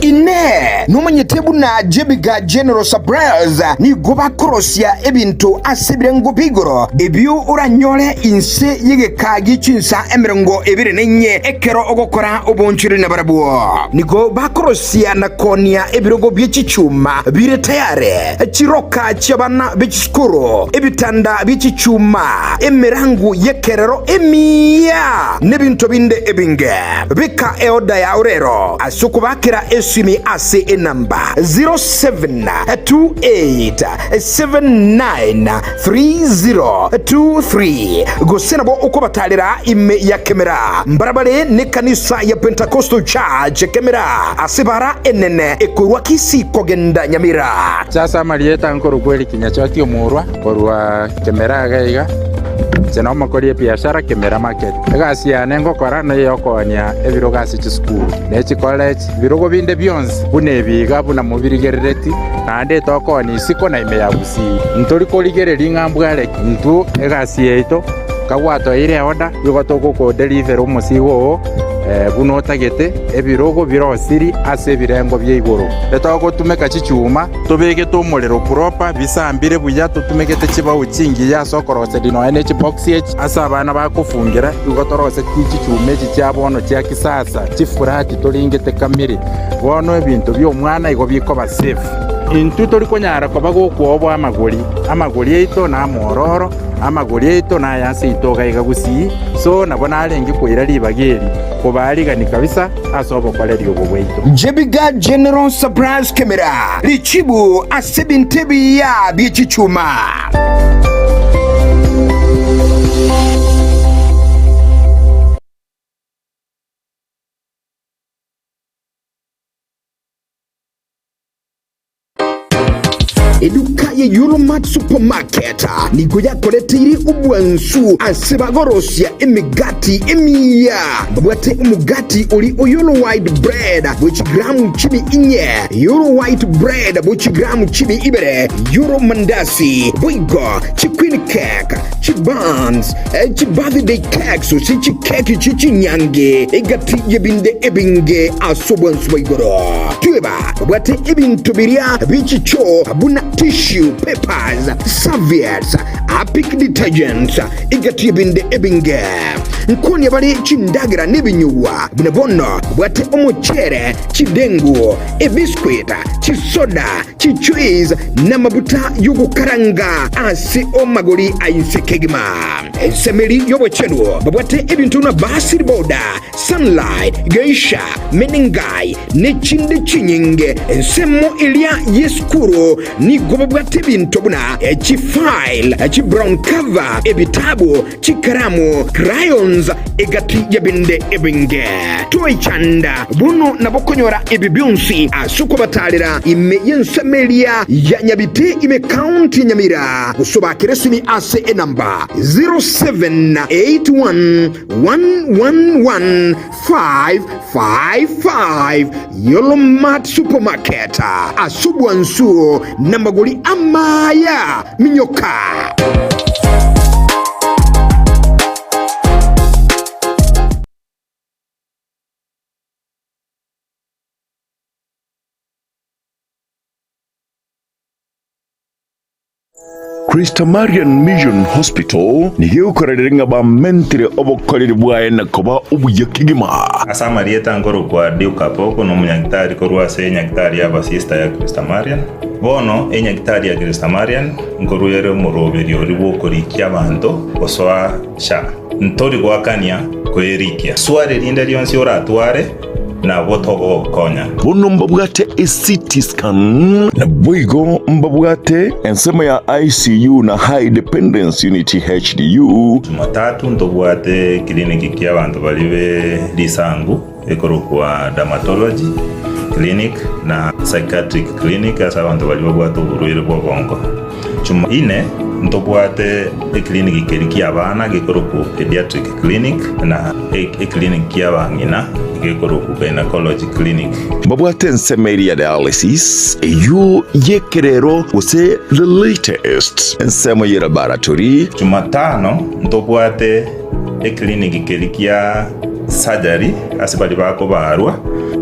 [SPEAKER 10] Inee! Nomanyete buna Jebiga General Suppliers nigo bakorosia ebinto ase ebirengo bi'igoro, ebio oranyore inse y'egeka gie chinsa 24 ekero ogokora obonchoreri nabarabwo? Nigo bakorosia na koonia ebirogo bie chichuma bire tayare, chiroka chi'abana be chisukuru, ebitanda bie chichuma, emerangu y'ekerero emiya, nebinto binde ebinge. Beka eoda yao rero ase okobakera esimi ase enamba 0728793023 gose nabo okobatarera ime ya Kemera mbarabare nekanisa ya Pentecostal Church Kemera ase bara enene ekorwa Kisii kogenda Nyamira.
[SPEAKER 11] Ase amarieta nkorokwa Eric Nyachoti Omorwa korwa Kemera iga iga, inche nomokori ebiashara Kemera Market. Egasi yane ngokora neyokoonia ebirogo ase chisukuru ne chicollege, ebirogo binde bionsi buna ebi iga buna mobirigerereti, naende tokoonia isiko na ime ya Gusii. Ntori korigereria ng'a mbware ki intwe egasi yaito, kagwatoeire eorder igo togokodelivera omosigo oo buna otagete, ebirogo birosiri ase ebirengo bia igoro. Etogotumeka chichuma, tobegete omorero proper, bisambire buya, totumegete chibao chingiya ase okoroseria nonya ne chibox echi. Ase abana bakofungira, igo torosetie chichuma echi chia bono chia kisasa, chifurati toringete kamiri. Bono ebinto bi'omwana igo bikoba safe. Intwe tori konyara koba gokwoboa amagori, amagori aito namororo, amagori aito naya ase aito iga iga gusii, so nabo narenge koira ribaga eri kobaarigani kabisa ase obokoreri obo bwaito.
[SPEAKER 10] Jebiga General Surprise Kemera, richibu ase ebinto ebiya bie chichuma. Eduka ye Euromart Supermarket nigo yakoreteire obwansu ase bagorosia emegati emiya. Babwate omogati ori o Euro White Bread bwe chigramu chimi inye, Euro White Bread bwe chigramu chimi ibere, Euro Mandasi, boigo chi Queen Cake, chi buns, chi birthday cakes gose chikeki chie chinyange, egati y'ebinde ebinge ase obwansu bwa igoro. Tweba babwate ebinto biria bie chichoo buna tissue papers, serviettes, Harpic detergents, egati y'ebinde ebinge. Nkonia bare chindagera nebinyugwa buna bono babwate omochere, chidengu, ebiscuit, chisoda, chijuice, namabuta y'ogokaranga ase amagori a inse kegima. Ensemeri y'obochenu babwate ebinto buna Basil Boda, Sunlight, Geisha, Menengai, nechinde chinyinge. Ensemo eria y'esukuru nigo. Nigo babwate ebinto buna chifile, chibrown cover, ebitabu, chikaramu, crayons, egati y'ebinde ebinge. Toichanda bono nabo konyora ebi bionsi ase okobatarera ime y'ensemo eria ya Nyabite ime county ya Nyamira gose obakere esimi ase enamba 0781111555. Yolo Mart Supermarket ase obwansu namagori amaya. Minyoka!
[SPEAKER 9] Christamarian Mission Hospital nigo egokorerera ng'a bamentire obokoreri bwaye na koba obuya kegima.
[SPEAKER 7] Ase amarieta nkorokwa Duke Apoko, nomonyagitari korwa ase enyagitari y'abasista ya Christamarian. Bono enyagitari ya Christamarian nkorwa ere omoroberio oria bw'okorikia abanto gosoa SHA. Ntori goakania koerikia. Swali rinde rionsi oratware, nabwo togogokonya.
[SPEAKER 9] Bono mbabwate eCT scan. Naboigo mbabwate ensemo ya ICU na High Dependence Unit, HDU.
[SPEAKER 7] Jumatatu ntobwate clinic ki'abanto baria be risangu ekorokwa Dermatology clinic na Psychiatric clinic ase abanto baria babwate oborwaire bw'obongo. Jumaine ntobwate eclinic keria ki'abana gekorokwa Pediatric clinic na eclinic ki'abang'ina gekorokwa Gynecology clinic.
[SPEAKER 9] Mbabwate ensemo eria ya dialysis, eyio y'ekerero gose the latest ensemo ye laboratory.
[SPEAKER 7] Jumatano ntobwate eclinic keria kia surgery ase baria bakobarwa.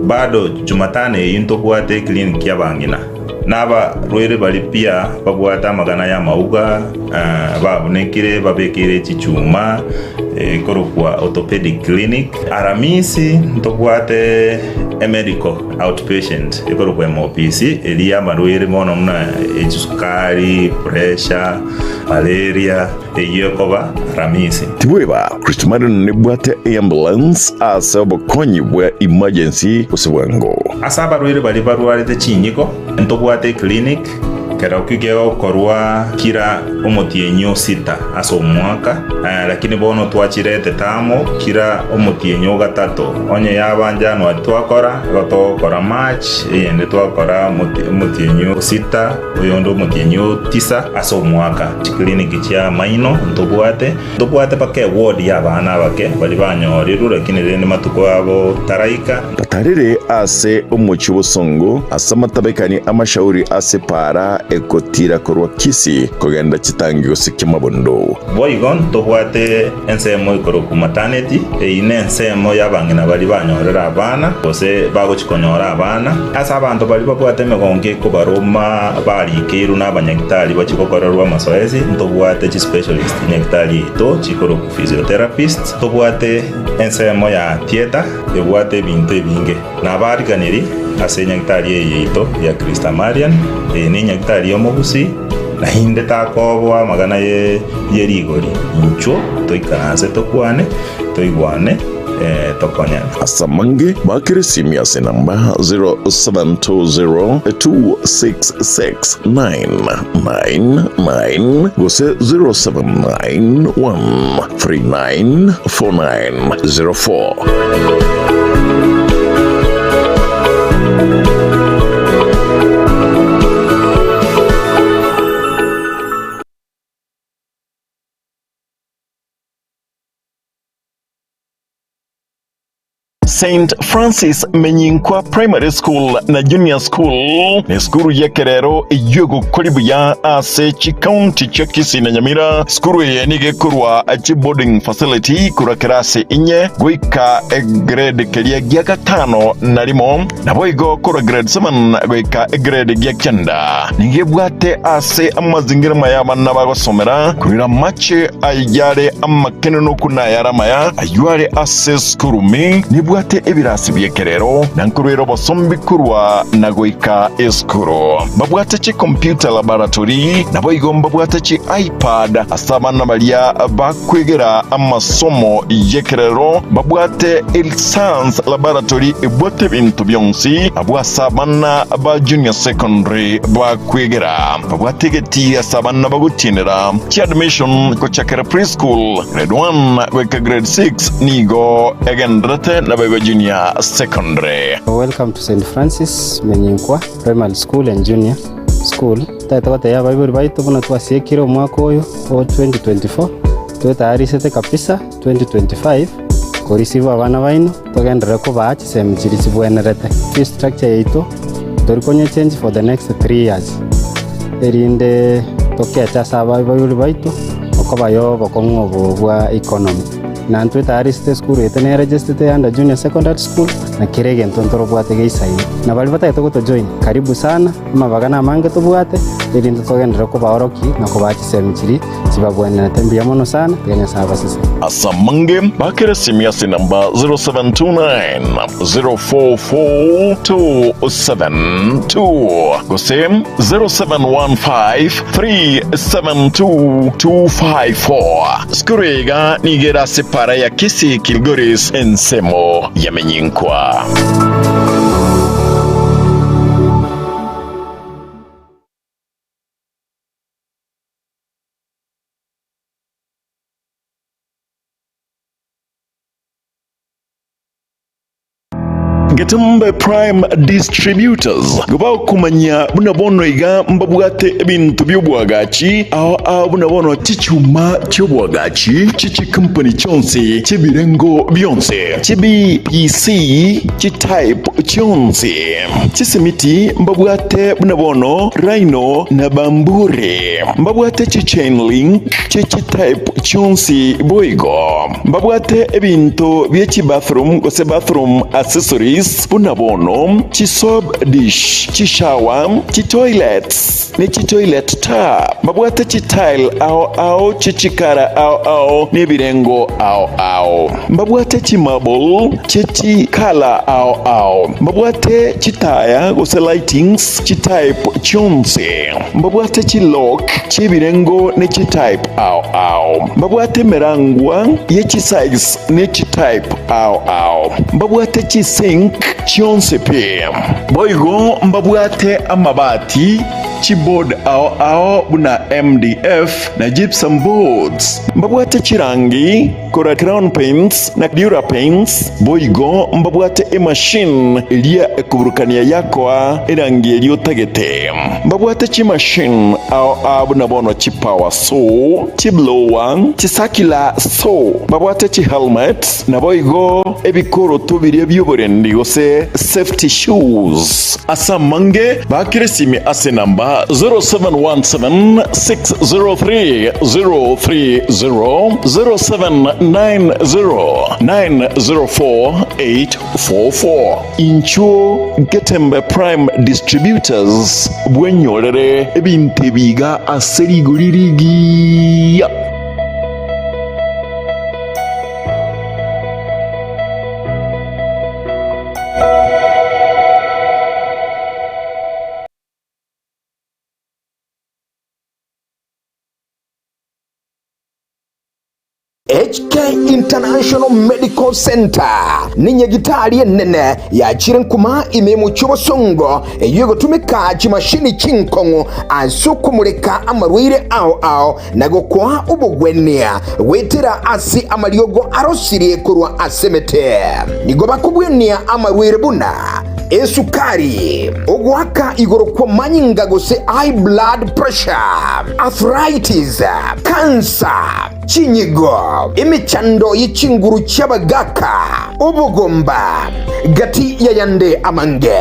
[SPEAKER 7] Bado Jumatano eyio ntobwate eclinic ki'abang'ina. Nabarwaire baria pia babwate amagana y'amauga, babunekire, babekeire chichuma, ekorokwa orthopedic clinic. Aramisi ntobwate emedical outpatient ekorokwa MOPC, eria y'amarwaire mono buna echisukari, pressure, malaria, eyio ekoba Aramisi.
[SPEAKER 9] Tibweba, Christmarin nebwate eambulance ase obokonyi bwa emergency gose bwango.
[SPEAKER 7] Ase abarwaire baria barwarete chinyigo, ntobwate eclinic, kerokio kegokorwa kira omotienyi o sita ase omwaka, lakini bono twachirete amo kira omotienyi o gatato. Onye yaba January twakora, igo togokora March, eyende twakora omotienyi o sita, oyonde omotienyi o tisa ase omwaka. Chiclinic chia amaino ntobwate. Ntobwate mpaka eward y'abana abake baria banyorirwe, lakini rende matuko abo taraika.
[SPEAKER 9] Batarire ase omochie obosongo, ase amatabekani amashauri ase epaara egotiira korwa Kisii kogenda chitangi gose Kiamabondo.
[SPEAKER 7] Boigo ntobwate ensemo ekorokwa maternity, eyio nensemo y'abang'ina baria banyorire abana, gose bagochia konyora abana. Ase abanto baria babwate emegongo ekobaroma barikeirwe n'abanyagitari bachie gokorerwa amasoesi, ntobwate chispecialist nyagitari yaito chikorokwa physiotherapist. Ntobwate ensemo ya theatre ebwate ebinto ebinge. Nabariganirie ase enyagitari eye yaito ya Christamarian, eye nenyagitari y'omogusii, naende takoboa amagana ye rigori. Inchuo toikaranse tokwane, toigwane, tokonyane.
[SPEAKER 9] Ase amange bakere esimi ase enamba 0720266999 gose 0791394904. St Francis Menyinkwa Primary School na Junior School nesukuru y'ekerero eyio egokori buya ase chikaunti chia Kisii na Nyamira. Sukuru eye nigo ekorwa chiboarding facility korwa kerasi inye goika egrade keria gia gatano na rimo Naboigo korwa grade 7 goika egrade gia kenda nigo ebwate ase amazingira maya abana bagosomera, koira amache ayare amakenenoku na ayare amaya, ayio are ase esukuru. Nebwate. Mbabwate ebirasi bi'ekerero, na nkoruera obosombi korwa na goika esukuru. Mbabwate chikompiuta laboratory, naboigo mbabwate chi iPad ase abana baria bakwegera amasomo y'ekerero. Mbabwate science laboratory ebwate ebinto bionsi abwo ase abana ba junior secondary bakwegera. Babwate egetii ase abana bagotienera chiadmission gochakera preschool, grade 1 goika grade 6 nigo egendererete naboigo junior secondary.
[SPEAKER 8] Welcome to St Francis Menyinkwa Primary School and Junior School. Totagete gotebia abaibori baito buna twasiekire omwaka oyo o 2024, twetayarisete kabisa 2025 koreceive abana baino togenderere kobaa chisemi chiria chibwenerete. Fee structure yaito tori konya change for the next 3 years erinde tokeche ase abaibori baito okobayo obokong'u obo bwa economy. Na ntwe tayarisete esukuru yaito neregestete under junior secondary school na kera egento ntorobwate geisaine. Na baria batagete gotojoin karibu sana, amabaga namange tobwate erinde togenderere kobaorokia na kobaa chisemi chiria chibabwenerete. Mbuya mono sana, tiga Nyasae abasesenie.
[SPEAKER 9] Ase amange, bakere esimi ase enamba 0729 044 272 gose 0715 372 254. Sukuru iga nigo ere ase para ya Kisii Kilgoris ensemo ya Menyinkwa. Getembe Prime Distributors gobakomanya buna bono iga mbabwate ebinto bi'obwagachi ao ao buna bono chichuma chi'obwagachi chi'chikampani chionsi chi'ebirengo bionsi chi'BPC chi'type chionsi chisimiti mbabwate buna bono Rhino na Bamburi mbabwate chichain link chi'chitype chionsi boigo. Mbabwate ebinto bie chibathroom gose bathroom accessories buna bono chisoap dish, chishower, chitoilets ne chitoilet tap. Mbabwate chitile ao ao chichikara ao ao nebirengo ao ao. Mbabwate chimarble chie chicolour ao ao. Mbabwate chitaya gose lightings chitype chionsi. Mbabwate chilock chi'ebirengo ne chitype ao ao. Mbabwate emerangwa ye chisize ne chitype ao ao. Mbabwate chisink chionsi pi. Boigo mbabwate amabati, chiboard ao ao buna MDF na gypsum boards. Mbabwate chirangi korwa Crown Paints na Dura Paints. Boigo mbabwate emachine eria ekoburukania yakoa erangi eria otagete. Mbabwate chimachine ao ao buna bono chipower saw, chiblower, chicircular saw, mbabwate chihelmet, naboigo ebikoroto biria bi'oborendi gose safety shoes. Ase amange bakire esimi ase enamba 0717 603 030, 0790 904 844. Inchuo Getembe Prime Distributors bwenyorere ebinto ebi iga ase rigori rigiya.
[SPEAKER 10] HK International Medical Center nenyagitari enene yachire nkuma ime y'omochie obosongo eyio egotumeka chimashini chinkong'u ase okomoreka amarwaire ao ao na gokoa obogwenia goetera ase amariogo arosirie korwa ase emete. Nigo bakobwenia amarwaire buna esukari, ogoaka igoro kw'amanyinga gose high blood pressure, arthritis, cancer, Chinyigo, emechando ye chinguru chi'abagaaka, obogomba, gati y'ayande amange.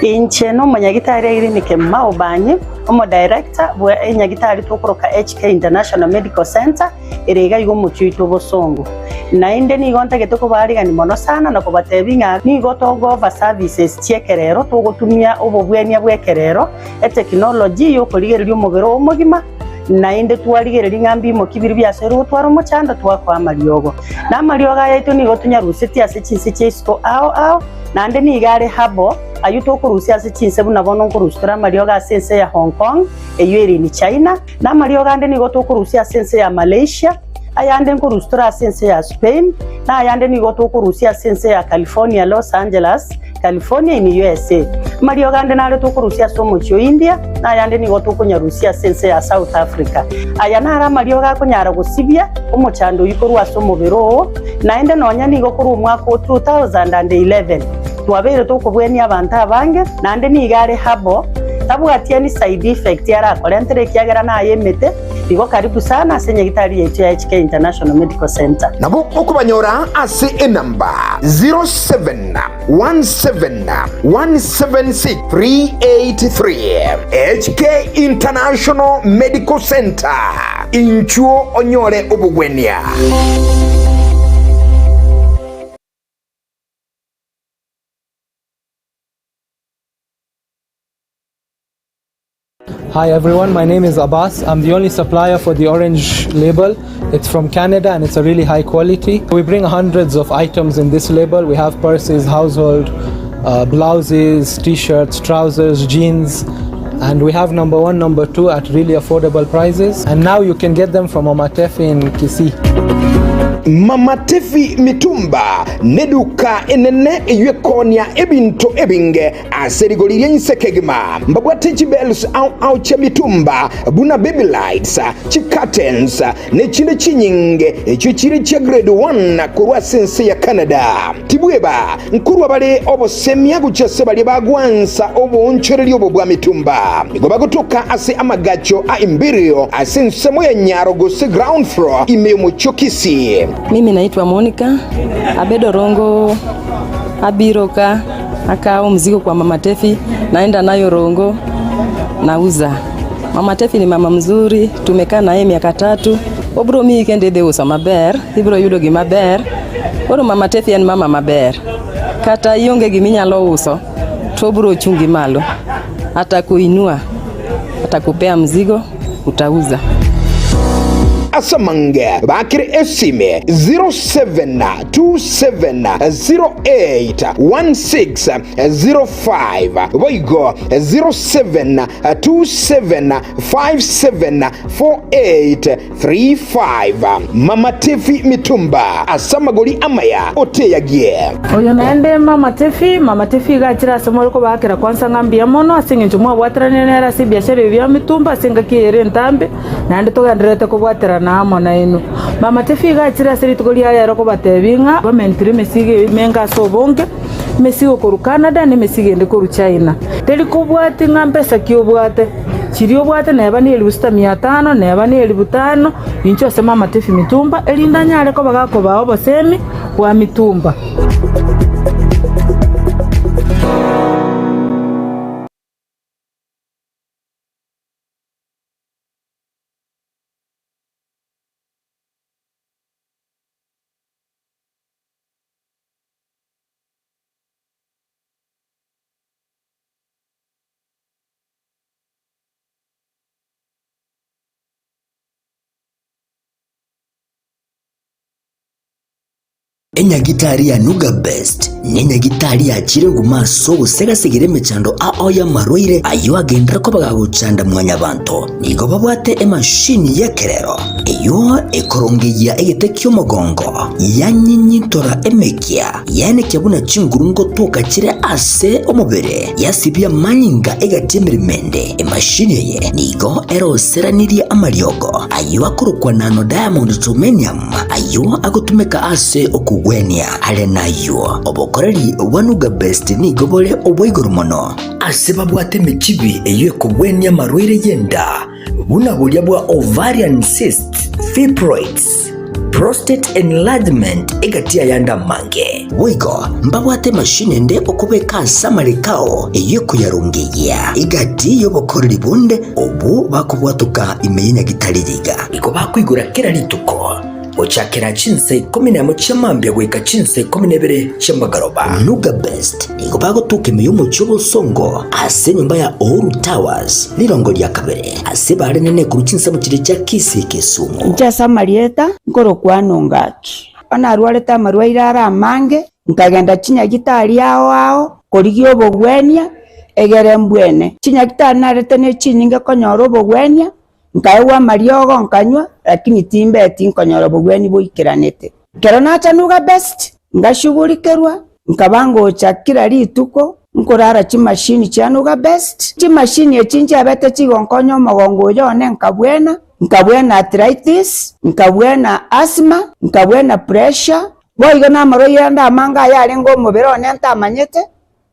[SPEAKER 12] Inche nomonyagitari Irene Kemuma Obanyi, omodirector bwe enyagitari tokoroka HK International Medical Centre ere iga iga omochie oito obosongo. Naende nigo ntagete kobaarigania mono sana na kobatebia ng'a nigo togo offer services chi'ekerero togotumia obobwenia bw'ekerero, etechnology yokorigereria omobere oo omogima. Naende twarigereria ng'a mbimoki biria biasoire gotwara omochando, twakoa amariogo. Na amariogo aya aito nigo tonyarusetie ase chinse chia isiko ao ao, naende nigo are herbal, ayio tokorusia ase chinse buna bono nkorusia tore amariogo ase ense ya Hong Kong, eyio ere in China, na amariogo ande nigo tokorusia ase ense ya Malaysia, ayande nkorusia tore ase ense ya Spain, na ayande nigo tokorusia ase ense ya California, Los Angeles, California in USA. Amariogo ande nare tokorusia ase omochie o India, na ayande nigo tokonyarusia ase ense ya South Africa. Aya naro amariogo akonyara gosibia omochando oyio korwa ase omobere oo, naende nonya nigo korwa omwaka o 2011 twabeire tokobwenia abanto abange, naende nigo are herbal, tabwati any side effect arakorentere ekiagera naye emete, igo karibu sana ase nyagitari yaito ya HK International Medical Centre.
[SPEAKER 10] Nabo okobanyora ase enamba 0717176383. HK International Medical Centre, inchuo onyore obogwenia.
[SPEAKER 13] Hi everyone, my name is Abbas. I'm the only supplier for the orange label. It's from Canada and it's a really high quality. We bring hundreds of items in this label. We have purses, household, uh, blouses, t-shirts, trousers, jeans, and we have number one, number two at really affordable prices. And now you can get them from Omatefi in Kisii.
[SPEAKER 10] Mama Tefi Mitumba neduka enene eywo ekonia ebinto ebinge Ase rigori ria inse kegima mbabwate chibells ao ao chia mitumba, buna baby lights, chicurtains, ne chinde chinyinge, echio chire chia grade one korwa ase ense ya Canada. Tibweba nkorwa bare obosemia gochia ase baria bagwansa oboonchoreria obo bwa mitumba. Nigo bagotoka ase amagacho a Imperial ase ensemo ya nyaro gose ground floor ime y'omochie o Kisii.
[SPEAKER 15] Mimi naitwa Monica Abedo Rongo abiro ka Akawo mzigo kwa Mama Tefi, naenda nayo Rongo nauza. Mama Tefi ni mama mzuri, tumekaa naye miaka tatu. Obro miyi kendo idhi uso maber, ibro yudo gima ber. Koro Mama Tefi en mama maber. Kata ionge gima inyalo uso, to obro chungi malo. Atakuinua, atakupea mzigo, utauza.
[SPEAKER 10] Ase amange bakire esime 0727081605 boigo 0727574835 Mama Tefi Mitumba ase amagori amaya oteyagie.
[SPEAKER 16] Oyo naende Mama Tefi, Mama Tefi iga achire ase more kobaakera kwansa ng'a mbuya mono ase eng'encho mwabwateranire nere ase ebiashara ebi bia mitumba ase engaki eye ere entambe, naende togendererete kobwaterana amo nainwe. Mama Tefi iga achire ase rituko ria rero kobatebia ng'a bamentire emesigo emenge ase obonge, emesigo korwa Canada na emesigo ende korwa China. Teri kobwati ng'a mbesa ki obwate, chiria obwate neba ne elifu sita mia tano, neba ne elifu tano, inchuo ase Mama Tefi Mitumba, erinde anyare koba gakobaa obosemi bwa mitumba.
[SPEAKER 17] Enyagitari ya Nuga Best nenyagitari yachire nguma ase ogosegasegera emechando ao y'amarwaire ayio agenderere koba gagochanda mwanyabanto. Nigo babwate emashini y'ekerero eyio ekorongeyia egete ki'omogongo, yanyinyintora emekia, yaenekia buna chinguru ngotoka chire ase omobere, yasibia amanyinga egati y'emeremo ende. Emashini eye nigo eroseranirie amariogo ayio akorokwa nano diamond germanium, Ayio agotumeka ase okogwenia. Are nayio, obokoreri bwa Nuga Best nigo bore obwa igoro mono. Ase babwate emechibi eyio ekogwenia amarwaire y'enda, buna boria bwa ovarian cysts, fibroids, prostate enlargement egati y'ayande amange. Boigo mbabwate emashini ende okobeka ase amareko ao eyio ekoyarongeyia egati y'obokoreri bonde obwo bakobwatoka ime ye nyagitari riga. Igo bakoigora kera rituko. Gochakera chinsa ikomi nemo chia mambia goika chinsa ikomi na ibere chi'amagoroba. Nuga Best nigo bagotuka ime y'omochie obosongo ase enyomba ya Uhuru Towers, rirongo ria kabere, ase bare nene korwa chinsemo chiria chia Kisii Kisumu.
[SPEAKER 14] Inche ase amarieta nkorokwana Ongaki. Bono narwarete amarwaire are amange, nkagenda chinyagitari ao ao korigia obogwenia, egere mbwene. Chinyagitari narete ne chinyinge konyora obogwenia, Nkaegwa amariogo nkanywa, lakini timbeti nkonyora obogwenia boikeranete. Ekero nacha Nuga Best, ngashugurikerwa, nkaba ngocha kera rituko nkorara chimashini chia Nuga Best. Chimashini echi nchiabete chigonkonya omogongo oyo one nkabwena, nkabwena arthritis, nkabwena asthma, nkabwena pressure, boigo namarwaire ande amange ayarenge omobere one ntamanyete.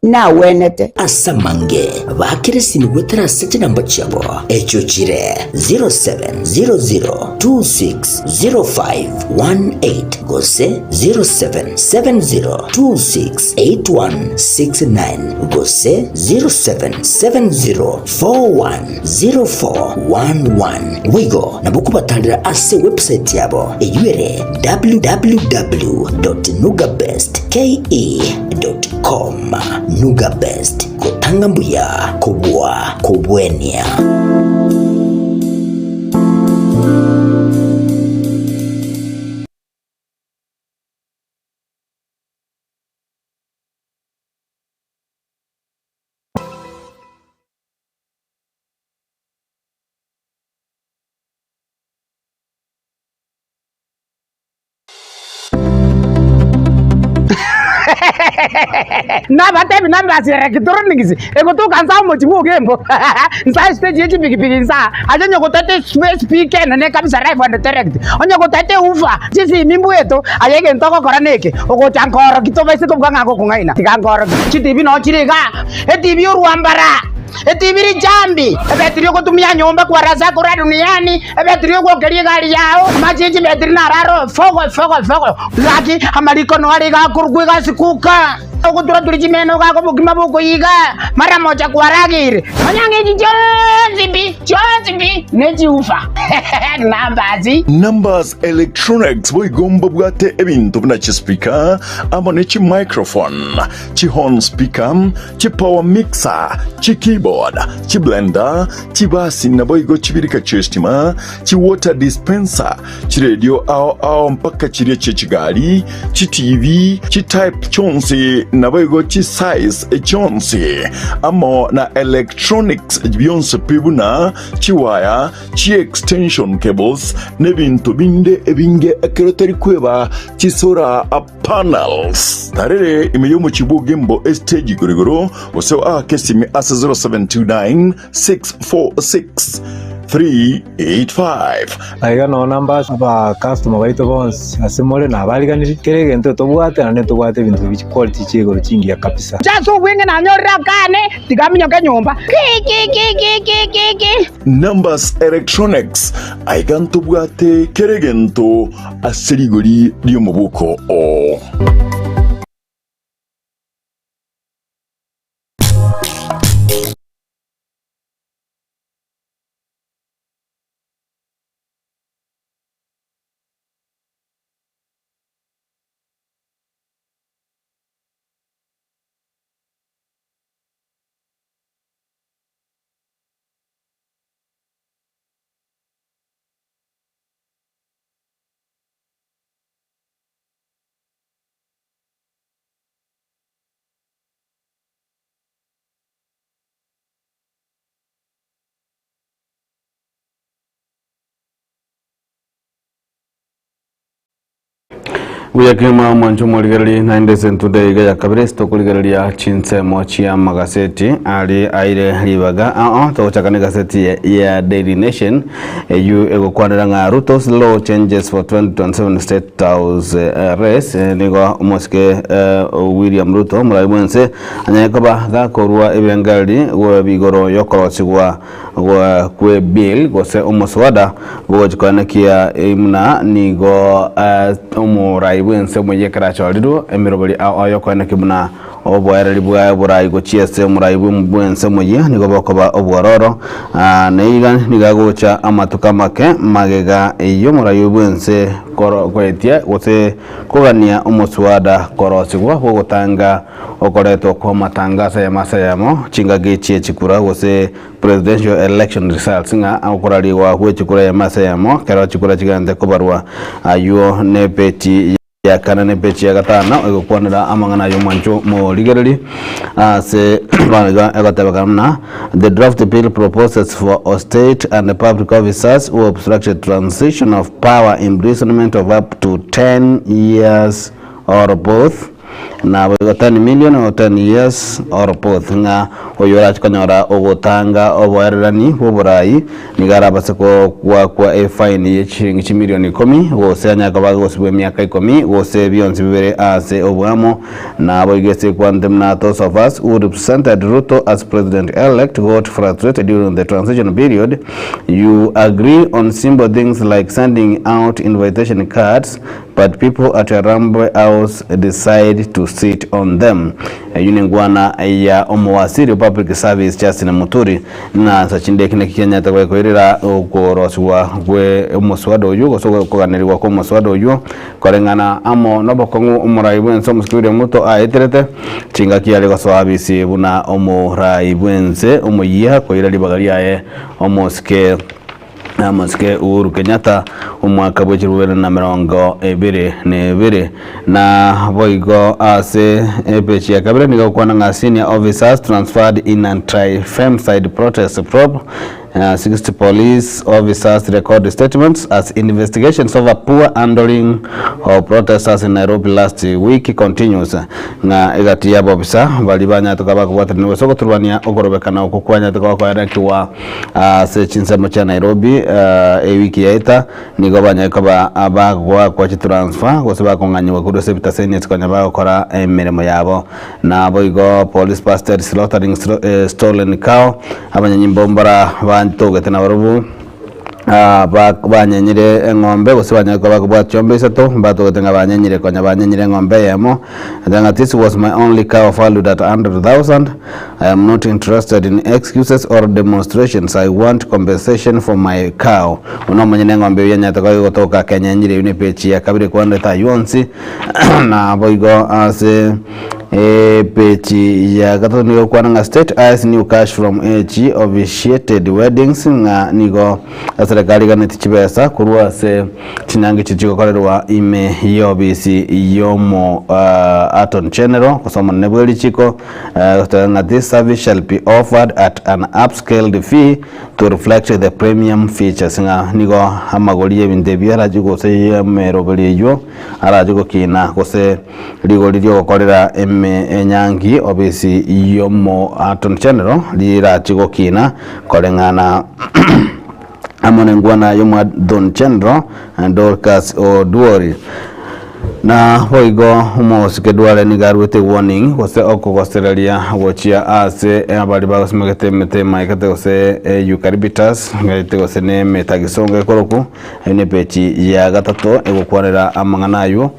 [SPEAKER 14] nagwenete.
[SPEAKER 17] Ase amange baakire esimi goetera ase chinamba chiabo, echio chire 0700260518 gose 0770268169 gose 0770410411. Boigo nabo kobatarera ase website yabo eyio ere www.nugabestke.com. Com. Nuga Best, gotanga mbuya kobua kobwenia.
[SPEAKER 18] Nabatebi nambasi ya electronics egotoka nsa omochi bwa Ogembo nsa estage ye chipikipiki nsa aye onye gotete speaker enene kabisa live and direct onye gotete woofer chisimi mbweto aye egento ogokora neke ogocha nkoroki tobaise kobuga ng'a ngokong'aina tiga nkoroki chitibi noo chire igaa etibi orwambara etibi richambi ebetiri ogotumia nyomba kwarasa korwa duniani Ebetiri ogwokeria egari yao, amache chibetiri nararo fogo fogo fogo. Gaki amariko noare iga akorokwa egasi kuka, ogotura-turia chimeno gaka obokima bokoiga, mara mocha kwarageire. Manya ng'a echi chionsi pi, chionsi pi, nechiufa. Numbers.
[SPEAKER 9] Numbers Electronics boigo mbabwate ebinto buna chispeaker amo ne chimicrophone, chihorn speaker, chipower mixer, chikeyboard, chiblender, Chibasi naboigo chibirika chi'estima, chiwater dispenser, chiredio ao ao mpaka chiria chie chigari, chiTV, chitype chionsi naboigo chisize chionsi, amo na electronics bionsi pi buna chiwaya, chiextension cables, nebinto binde ebinge ekero tari kweba chisolar Panels. Tarere ime y'omochie bw'Ogembo estage igoro igoro, gose oake esimi ase 0729 646 385.
[SPEAKER 19] Aiga noo namba ase abakastoma baito bonsi ase more nabariganirie kera egento tobwate naende ntobwate ebinto bi chiquality chia igoro chingiya kabisa.
[SPEAKER 18] Inche ase obweng'e nanyorire akane, tiga aminyoke nyomba. Ki ki ki ki ki ki ki.
[SPEAKER 9] Numbers Electronics, aiga ntobwate kera egento ase rigori ri'omobuko oo.
[SPEAKER 3] Buya kegima omwancho omorigereria naende ase entuda iga ya kabere ase tokorigereria chinsemo chia amagaseti ari aire ribaga ao togochaka na egaseti ya Daily Nation eyio egokwanera ng'a Ruto's law changes for 2027 State House race nigo omosike William Ruto omorai bwense anyare koba gakorua ebirengererio igoro yokorosigwa kwe bill gose omoswada bogochia koenekia buna nigo omorai bwense omoyia ekero achorirwe emeroberi ao yokoenekia buna oboereri bwaye oborai gochia ase omorai bwense omoyia nigo bokoba obwororo na iga nigo agocha amatuko amake magega y'omorai bwense. Koetia gose kogania omoswada korosigwa bw'ogotanga okoretwa kw'amatangaso ayamo ase ayamo chingaki chie chikura gose presidential election results ng'a okorarigwa gwe chikura eyemo ase eyemo kero chikura chigenderete kobarwa aywo nepeji ya kane ne peji ya gatano egokwanera amang'ana ay'omwancho morigereri ase bono iga egotebekana buna the draft bill proposes for state and public officers who obstructed transition of power imprisonment of up to 10 years or both Naboigo 10 million or 10 years or both, ng'a oyo orache konyora ogotanga oboererani bw'oborai nigo arabase goakwa efaini ye chishilingi chimilioni ikomi, gose anyare koba agosibwa emiaka ikomi, gose bionsi bibere ase oboamo. Naboigo ase ekwante buna those of us who represented Ruto as president-elect got frustrated during the transition period, you agree on simple things like sending out invitation cards, But people at Harambee House decide to sit on them. Eyio nenkwana ya omowasiri o Public Service Justin Muturi ng'a nsa chinde eki naki kianyarete gwekoirera okorosigwa kwe omoswada oyio gose okoganerigwa kwa omoswada oyio koreng'ana amo nobokong'u omorai bwense omosike William Ruto aeterete chingaki are gosoa abisi buna omorai bwense omoyia koira ribaga riaye omosike Namosike Uhuru Kenyatta omwaka bwe chilifu bibere na 22 na boigo ase epeji ya kabere nigo gokwana ng'a senior officers transferred in anti-femicide protest probe 60 police officers record statements as investigations over poor handling of protesters in Nairobi last week continues ng'a egati y'abobisa baria banyarete koba bakobwatanigwa ase ogoturubania okorobekana okwo kwanyarete koba koenekiwa Ase chinsemo chia Nairobi ewiki yaeta nigo banyare koba bagoakwa chitransfer gose bakong'anyigwa korwa ase ebitaseni ase konya bagokora emeremo yabo. Naboigo police busted slaughtering stolen cow abanyanyimbo mbara batogete nabarobwo banyenyire eng'ombe gose banyare koba bakobwata chiombe isato batogete ng'a banyenyire konya banyenyire eng'ombe eyemo ng'a this was my only cow valued at 100,000 I am not interested in excuses or demonstrations, I want compensation for my cow. Buna omonyene eng'ombe eyio yanyarete koba egotoka akenyenyire eyio nepeji ya kabere ekwanete ayio onsi naboigo ase epeji ya gatato nigo egokwana ng'a state eyes new cash from AG officiated weddings ng'a nigo eserekari eganeti chibesa korwa ase Chinyangi echi chigokorerwa ime y'obisi y'omo Attorney General gose omonene bwe richiko goteba ng'a this service shall be offered at an upscaled fee to reflect the premium features ng'a nigo amagori y'ebinto ebio arache gose y'emeroberi eyio arache gokina gose rigori riogokorera eme enyangi obisi y'omo Attorney General rirache gokina koreng'ana amo nengwana y'Omwadhon General Dorcas Oduori. Na boigo omosike Duale nigo aruete warning gose okogosereria gochia ase abaria bagosimegete emete emaegete gose eucalyptus gete gose ne emetagisongo ekoroku eyio ne epeji ya gatato egokwanera amang'ana aywo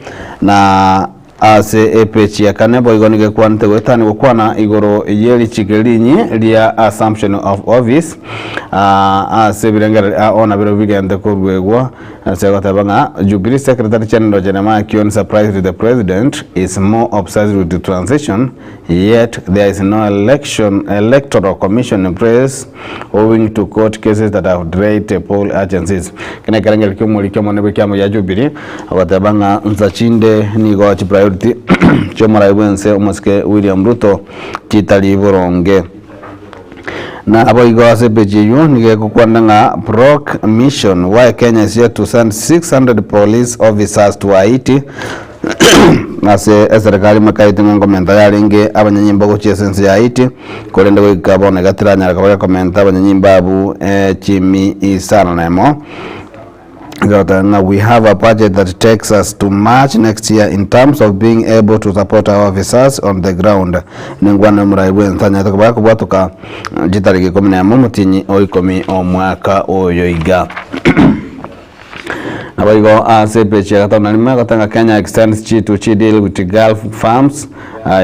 [SPEAKER 3] na Ase epeji ya kane boigo nigo ekwanete goetania gokwana igoro ye richiko rinyi ria assumption of office ase ebirengererio ao nabirobio bigente koruegwa ase goteba ng'a Jubilee Secretary General Jeremiah Kioni surprised the president is more obsessed with the transition yet there is no election electoral commission in place owing to court cases that have delayed the poll agencies. Eke nekerengerio ki'omoriki omonene bw'ekiama gia Jubilee agoteba ng'a nsa chinde nigo chipriority chi'omorai bw'ense omosike William Ruto chitari boronge. Naboigo ase epeji eyio nigo egokwana ng'a Brock mission why Kenya is yet to send 600 police officers to Haiti Ase eserekari makaete ng'a nkomenta yarenge abanyanyimbo gochia ase ense ya Haiti, korende goika bono iga teranyara koba gekomenta abanyanyimbo abwo chimi isano na emo. Egoteba ng'a we have a budget that takes us to March next year in terms of being able to support our officers on the ground. Nengwana y'omorai bw'ense anyarete koba gakobwatoka chitariki ikomi na emo omotienyi o ikomi omwaka oyo iga. Naboigo ase epeji ya gatano na rimo egoteba Kenya extends G2G deal with Gulf firms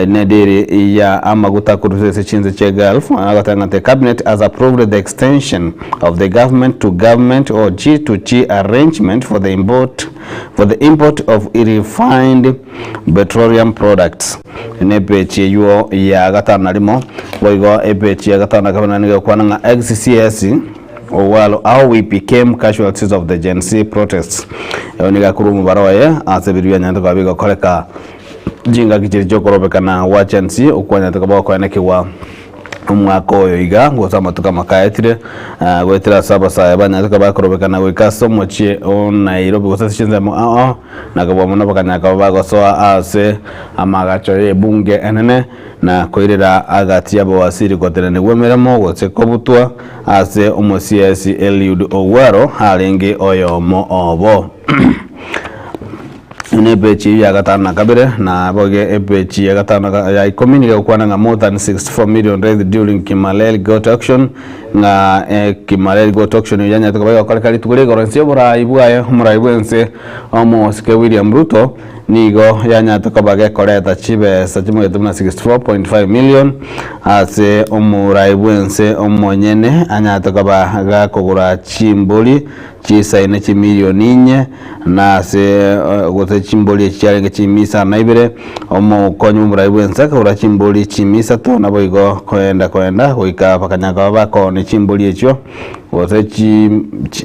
[SPEAKER 3] ne deal ya amaguta korwa ase chinse chia Gulf. Egoteba ng'a the cabinet has approved the extension of the government to government or G2G arrangement for the import for the import of refined petroleum products. Ne epeji eywo ya gatano na rimo. Boigo epeji ya gatano na kabere naende nigo egokwana ng'a ex-CS Owalo how we became casualties of the Gen Z protests. Eyo nigo akorwa omobaro oye ase ebiru bianyarete koba bigokoreka chingaki chiria chiokorobekana gwa Gen Z okwanyarete koba gokoenekigwa omwaka oyo iga gose amatuko amake aetire goetera ase abasae banyarete koba bakorobekana goika ase omochie o Nairobi gose ase chinsemo ao ao na kobua mono bakanyara koba bagosoa ase amagacho y'ebunge enene na koirera agati y'abawasiri gotenenigwa emeremo gose kobutwa Ase omosiesi Eliud Ogwaro arenge oyomo obo. Eye nepeji ya gatano na kabere, na boigo epeji ya gatano na ya ikomi nigo egokwana ng'a more than 64 million raised during Kimalel goat auction, ng'a eh, Kimalel goat auction eyio yanyarete koba egokoreka rituko ria igoro inse y'oborai bwaye omorai bw'ense omosike William Ruto, Nigo yanyarete koba gekoreta chibesa chimogete buna 64.5 million ase omorai bw'ense omonyene anyarete koba gakogora chimbori chisaine chimilioni inye na ase gose chimbori echi chiarenge chimia isano na ibere omokonyi bw'omorai bw'ense akagora chimbori chimia isato naboigo koenda koenda goika bakanyara koba bakoonia chimbori echio gose chi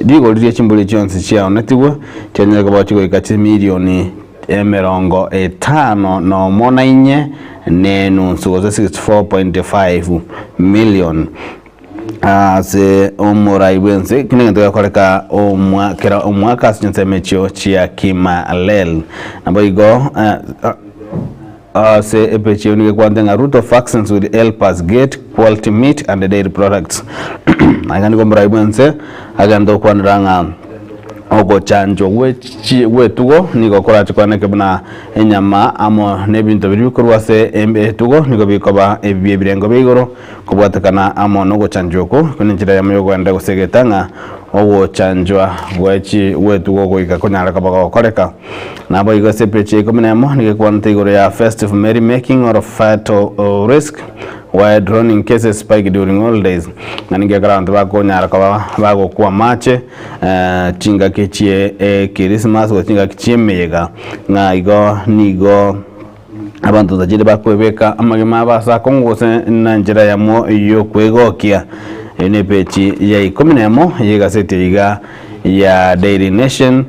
[SPEAKER 3] rigori rie chimbori chionsi chiaonetigwe chianyare koba chigoika chimilioni emerongo etano nomo na inye na enusu gose 64.5 million ase omorai bw'ense. Eki negento gekoreka omwa kera omwaka ase chinsemo echio chia Kimalel. Naboigo Ase epeji eyio nigo ekwante ng'a Ruto vaccines will help us get quality meat and dairy products. Aiga nigo omorai bwense agente gokwanera ng'a ogochanjwa gwe chi gwetugo nigo korache koaneke buna enyama amo na ebinto biria bikorwa ase etugo nigo bikoba ebi ebirengo bia igoro kobwatekana amo na ogochanjwa oko. Eko nenchera eyemo yogoenderea gosegeta ng'a ogochanjwa gwe chi gwetugo goika konyare koba gokoreka. Naboigo ase epeji ya ikomi na emo nigo ekwanete igoro ya festive merry making or fatal risk why drowning cases spike during holidays. Ng'a ninki ekero abanto bakonyara koba bagokwa amache chingaki chie Christmas gose chingaki chi'emeyega ng'a igo nigo abanto tachiri bakwebeka amagima abo ase akong'u gose na enchera eyemo y'okwegokia. Eyio ne epeji ya ikomi na emo y'egaseti eye iga ya Daily Nation.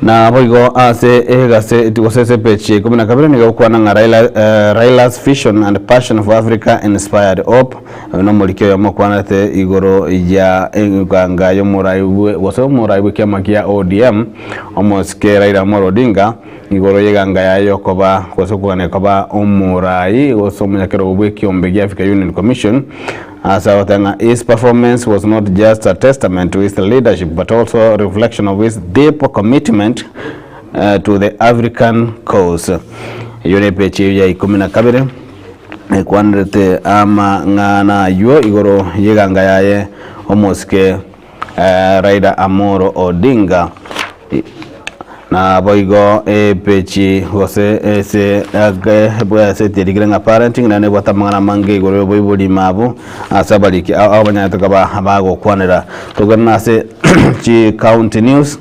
[SPEAKER 3] Naboigo ase egaseti gose ase epeji ya ikomi na kabere nigo egokwana ng'a Raila, Raila's vision and passion for Africa inspired hope. Oyo nomoriki oyomo okwanete igoro ya enganga y'omorai bwe gose omorai bw'ekiama kia ODM omosike Raila Amolo Odinga igoro y'eganga yaye yokoba gose okogania koba omorai gose omonyakerogo bw'ekiombe gia Africa Union Commission Ase agoteba ng'a his performance was not just a testament to his leadership but also a reflection of his deep commitment to the African cause. Eyio ne epeji eyio ya ikomi na kabere ekwanerete amang'ana ayio igoro y'eganga yaye omosike Raila Amolo Odinga. Naboigo epeji gose ase egaseti erikire ng'a parenting naende nebwate amang'ana amange igoro y'oboibori ime abwo ase abariki ao abanyarete koba bagokwanera. Togende ase chicounty news.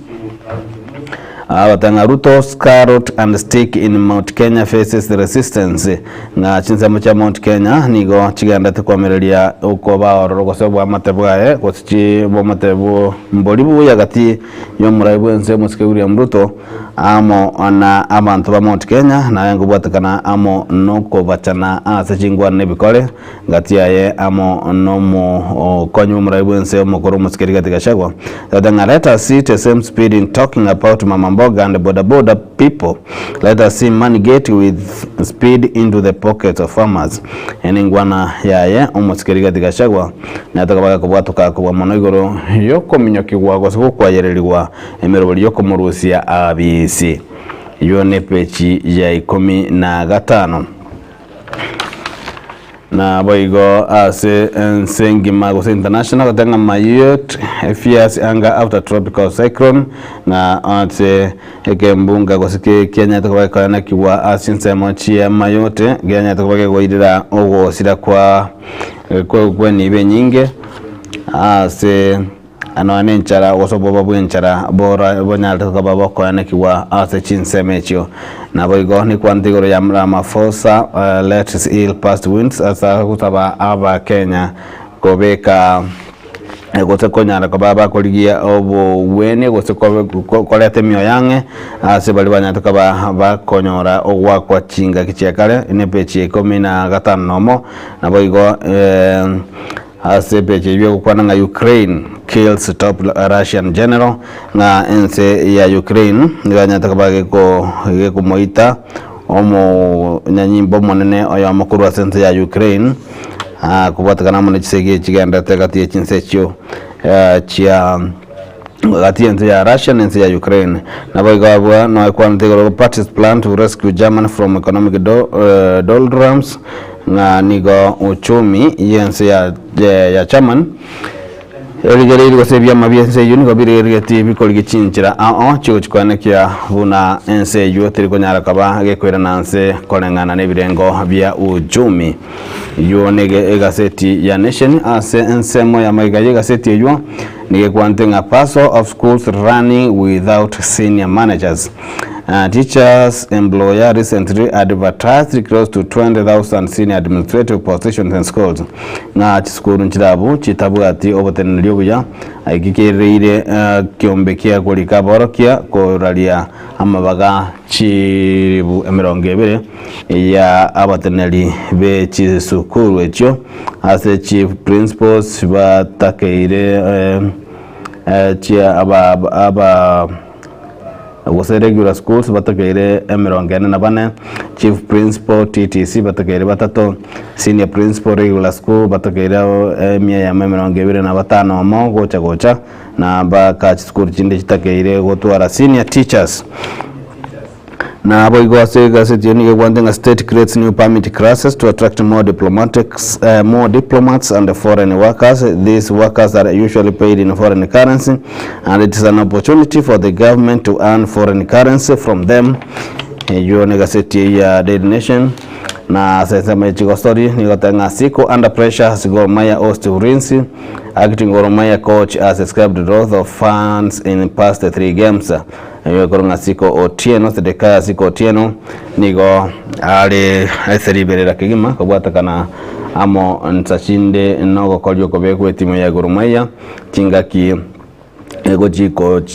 [SPEAKER 3] Agoteba ng'a Ruto's carrot and stick in Mount Kenya faces resistance, ng'a chinsemo chia Mount Kenya nigo chigendete koamereria okoba ororo gose oboamate bwaye gose chi oboamate bo mbori buya gati y'omorai bw'ense omosike William Ruto amo na abanto ba Mount Kenya naye nkobwatekana amo nokobachana ase chingwana na ebikore Gati yaye amo nomokonyi bw'omorai bw'ense omokoro omosike Rigathi Gachagua, Agoteba ng'a let us see the same speed in talking about mama mboga and boda boda people, let us see money get with speed into the pockets of farmers. Eye nengwana yaye omosike Rigathi Gachagua natoka bagakobwatoka kobua mono igoro yokominyokigwa gose gokwayererigwa emeroberi yokomorusia abisi. Eyio nepeji ya ikomi na gatano. Naboigo ase ense engima gose international goteba ng'a Mayotte fears anger after tropical cyclone ng'a ase ekembunga gose ki kianyarete koba gekoenekigwa ase chinsemo chia Mayotte kianyarete koba kegoirera ogosira kwa kwenibo enyinge ase Nonya nenchara, gose obwoba bw'enchara bora bonyarete koba bokoenekigwa ase chinsemo echio. Naboigo nikwanete igoro ya Ramaphosa lets ill past wins ase agosaba Abakenya kobeka gose konyara koba bakorigia obogwenia gose koreta emioyo ang'e ase baria banyarete koba bakonyora ogoakwa chingaki chia kare ne epeji ya ikomi na gatano nomo. Naboigo Ase epeji eyio egokwana ng'a Ukraine kills top Russian general, ng'a ense ya Ukraine nigo yanyarete koba gekomoita omonyanyimbo omonene oyomo korwa ase ense ya Ukraine, kobwatekana amo ne chisegi echigenderete gati ye chinse echio chia gati y'ense ya Russia na ense ya Ukraine. Naboigo abwo noekwanete igoro parties plan to rescue Germany from economic doldrums ng'a nigo uchumi y'ense ya ya German erigereiri gose ebiama bi'ense eyio nigo birigeretie bikorigia chinchera ao chigochi koenekia buna ense eyio teri konyara koba gekoirana nse koreng'ana nebirengo bia uchumi. Eyio nege egaseti ya Nation ase ensemo ya magega y'egaseti eyio nigo ekwanete ng'a Parcel of schools running without senior managers. Teachers employer recently advertised close to 20,000 senior administrative positions in schools. Ng'a chisukuru nchirabwo chitabwati oboteneneri obuya, eki kereire kiombe kia korika aborokia koraria amabaga chilifu emerongo ebere ya abateneneri be chisukuru echio ase chief principals batakeire chia aba aba gose regular schools batakeire emerongo ene na bane, chief principal TTC batakeire batato, senior principal regular school batakeire emia eyemo emerongo ebere na batano omo gocha gocha, na mpaka chisukuru chinde chitakeire gotwara senior teachers. Naboigo ase egaseti eye nigo egwante ng'a State creates new permit classes to attract more diplomatics, more diplomats and foreign workers. These workers are usually paid in foreign currency and it is an opportunity for the government to earn foreign currency from them. Eyio ne egaseti ya Daily Nation. Na ase ensemo ye chigosori nigo egoteba ng'a Siko under pressure as Gor Mahia host Ulinzi. Acting Gor Mahia coach has escaped wrath of fans in past 3 games. Nigo ekorwa ng'a Siko Otieno, Zedekiah Siko Otieno, nigo are ase riberera kegima kobwatekana amo nsa chinde nogokoria okobe gw'etimu ya Gor Mahia chingaki egochi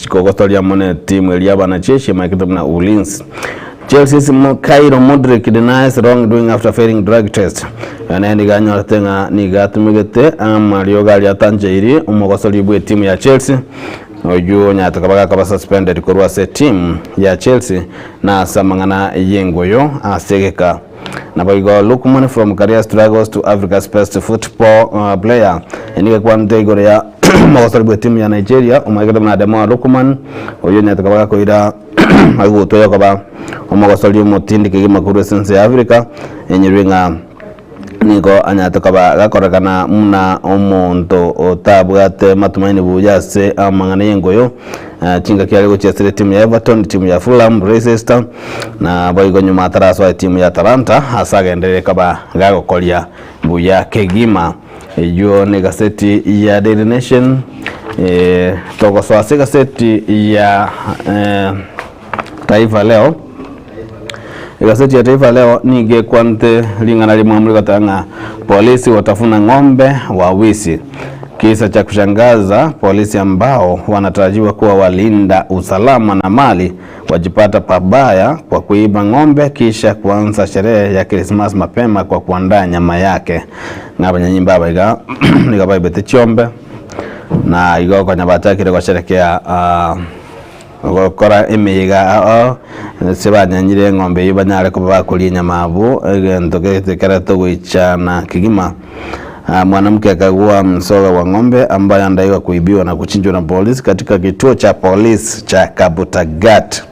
[SPEAKER 3] kogotoria amo netimu eria y'abanajeshi emaikete buna Ulinzi. Chelsea's Mykhailo Mudryk denies wrongdoing after failing drug test. Oyo nere nigo anyorete ng'a nigo atumegete amariogo aria atancheiri omogosori bw'etimu ya Chelsea Oyio onyarete koba gakoba suspended korwa ase team ya Chelsea na ase amang'ana y'engoyo ase egeka. Naboigo Lookman from career struggles to Africa's best football player nigo ekwanete igoro ya omogosori bw'etimu ya Nigeria omoegete buna Ademola Lookman oyio onyarete koba gakoira egutwa yokoba omogosori omotindi kegima korwa ase ense ya Africa enyerwe ng'a Nigo anyarete koba gakorekana buna omonto otabwate matumaini buya ase amang'ana y'engoyo, chingaki are gochia ase etimu ya Everton, etimu ya Fulham, Leicester, na boigo nyuma atarasoa etimu ya Atalanta ase agenderere koba gagokoria buya kegima. Eyio negaseti ya Daily Nation, togosoa ase egaseti ya Taifa Leo. Egaseti ya Taifa Leo nigo ekwanete ring'ana rimwe rigoteba ng'a polisi watafuna ng'ombe wa wizi. Kisa cha kushangaza, polisi ambao wanatarajiwa kuwa walinda usalama na mali wajipata pabaya kwa kuiba ng'ombe kisha kuanza sherehe ya Krismasi mapema kwa kuandaa nyama yake. Ng'a abanyanyimbo aba iga nigo baibete chiombe na igo konya bachakire gosherekea Gokora emeyega ao, ase banyanyire eng'ombe eyio banyare koba bakoria enyama abwo, egento gete kerete ogoichana kegima. Mwanamke akagua msoga wa ng'ombe ambaye andaiwa kuibiwa na kuchinjwa na polisi katika kituo cha polisi cha Kaptagat.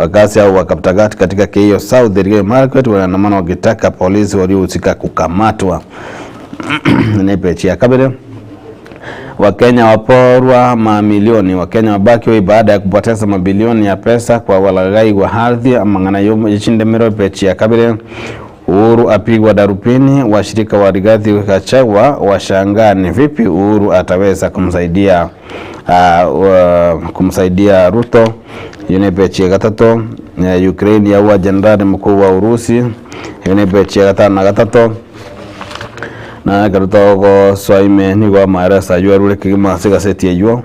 [SPEAKER 3] Wakazi hao wa Kaptagat katika Keiyo South, Elgeyo Marakwet waliandamana wakitaka polisi waliohusika kukamatwa. Ne pechi ya kabere. Wakenya waporwa mamilioni. Wakenya wabaki hoi baada ya kupoteza mabilioni ya pesa kwa walaghai wa ardhi. Amang'ana yechindemero pechi ya kabere. Uhuru apigwa darupini. Washirika wa Rigathi Gachagua washangaa ni vipi Uhuru ataweza kumsaidia kumsaidia Ruto. Iyo ne pechi ya gatato. Ukraine yaua jenerali mkuu wa Urusi. Iyo ne pechi ya gatano na gatato. Na ekero togosoa ime nigo amaeresa aywo arure kegima ase egaseti eywo.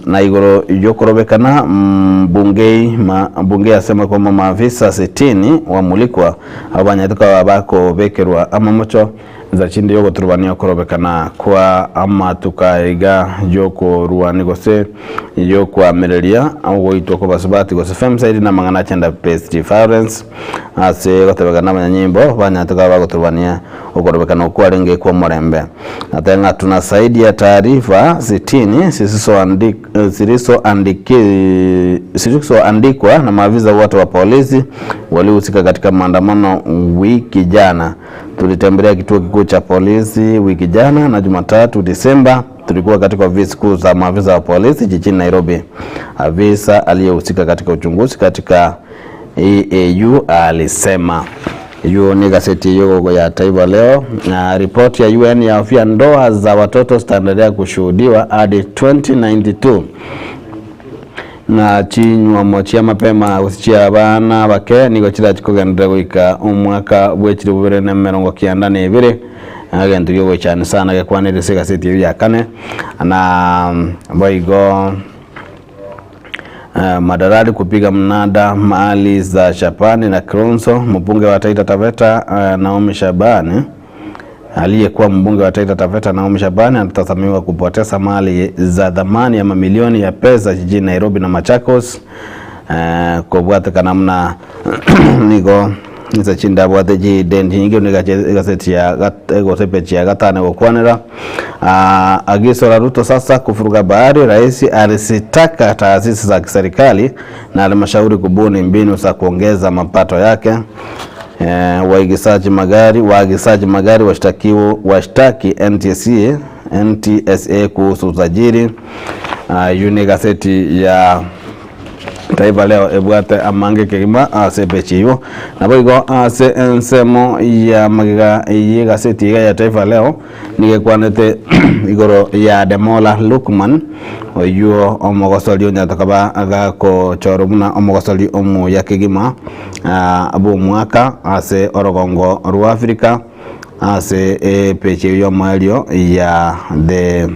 [SPEAKER 3] Na igoro yokorobekana mbungei ma mbungei asema kwamba maafisa sitini wamulikwa abo banyarete koba bakobekerwa amamocho Enchera chinde y'ogoturubania okorobekana kwa amatuko aya iga y'okorwani gose y'okoamereria ogoitwa kw'abasubati gose femicide na amang'ana a gender based violence ase gotebekana n'abanyanyimbo banyarete koba bagoturubania okorobekana okwo kwarenge kw'omorembe. Nateba ng'a tuna zaidi ya taarifa sitini zilizoandikwa na maafisa wote wa polisi waliohusika katika maandamano wiki jana. Tulitembelea kituo kikuu cha polisi wiki jana na Jumatatu Disemba tulikuwa katika ofisi kuu za maafisa wa polisi jijini Nairobi. Afisa aliyehusika katika uchunguzi katika EAU alisema. Hiyo ni gazeti hiyo ya Taifa Leo. Na ripoti ya UN yahofia ndoa za watoto zitaendelea kushuhudiwa hadi 2092 ng'a chinywomo chia mapema gose chia abana abake nigo chirachi kogenderera goika omwaka bwe chilifu bibere na emerongo kianda na ebere, egento giogoichania sana gekwanire ase egaseti eyio ya kane, na boigo Madalali kupiga mnada mali za Shabani na Kilonzo. Mbunge wa Taita Taveta Naomi Shabani aliyekuwa mbunge wa Taita Taveta Naomi Shabani anatazamiwa kupoteza mali za thamani ya mamilioni ya pesa jijini Nairobi na Machakos kobwatekana namna nigo inse chinde abwate chideni chinyinge buna egaseti ya gose epeji ya gatano egokwanera. Agizo la Ruto sasa kufuruga bahari. Rais alizitaka taasisi za kiserikali na halmashauri kubuni mbinu za kuongeza mapato yake. Waigizaji magari waagizaji magari washtakiwa washtaki NTSA, NTSA kuhusu usajili. Eyio ne egaseti ya Taifa Leo ebwate amange kegima ase epeji eyio. Naboigo ase ensemo ya magega y'egaseti iga ya Taifa Leo nigo ekwanete igoro ya Ademola Lookman oyio omogosori onyarete koba agakochorwa buna omogosori omuya kegima bw'omwaka ase orogongo rwa Africa ase epeji eyio y'omoerio ya The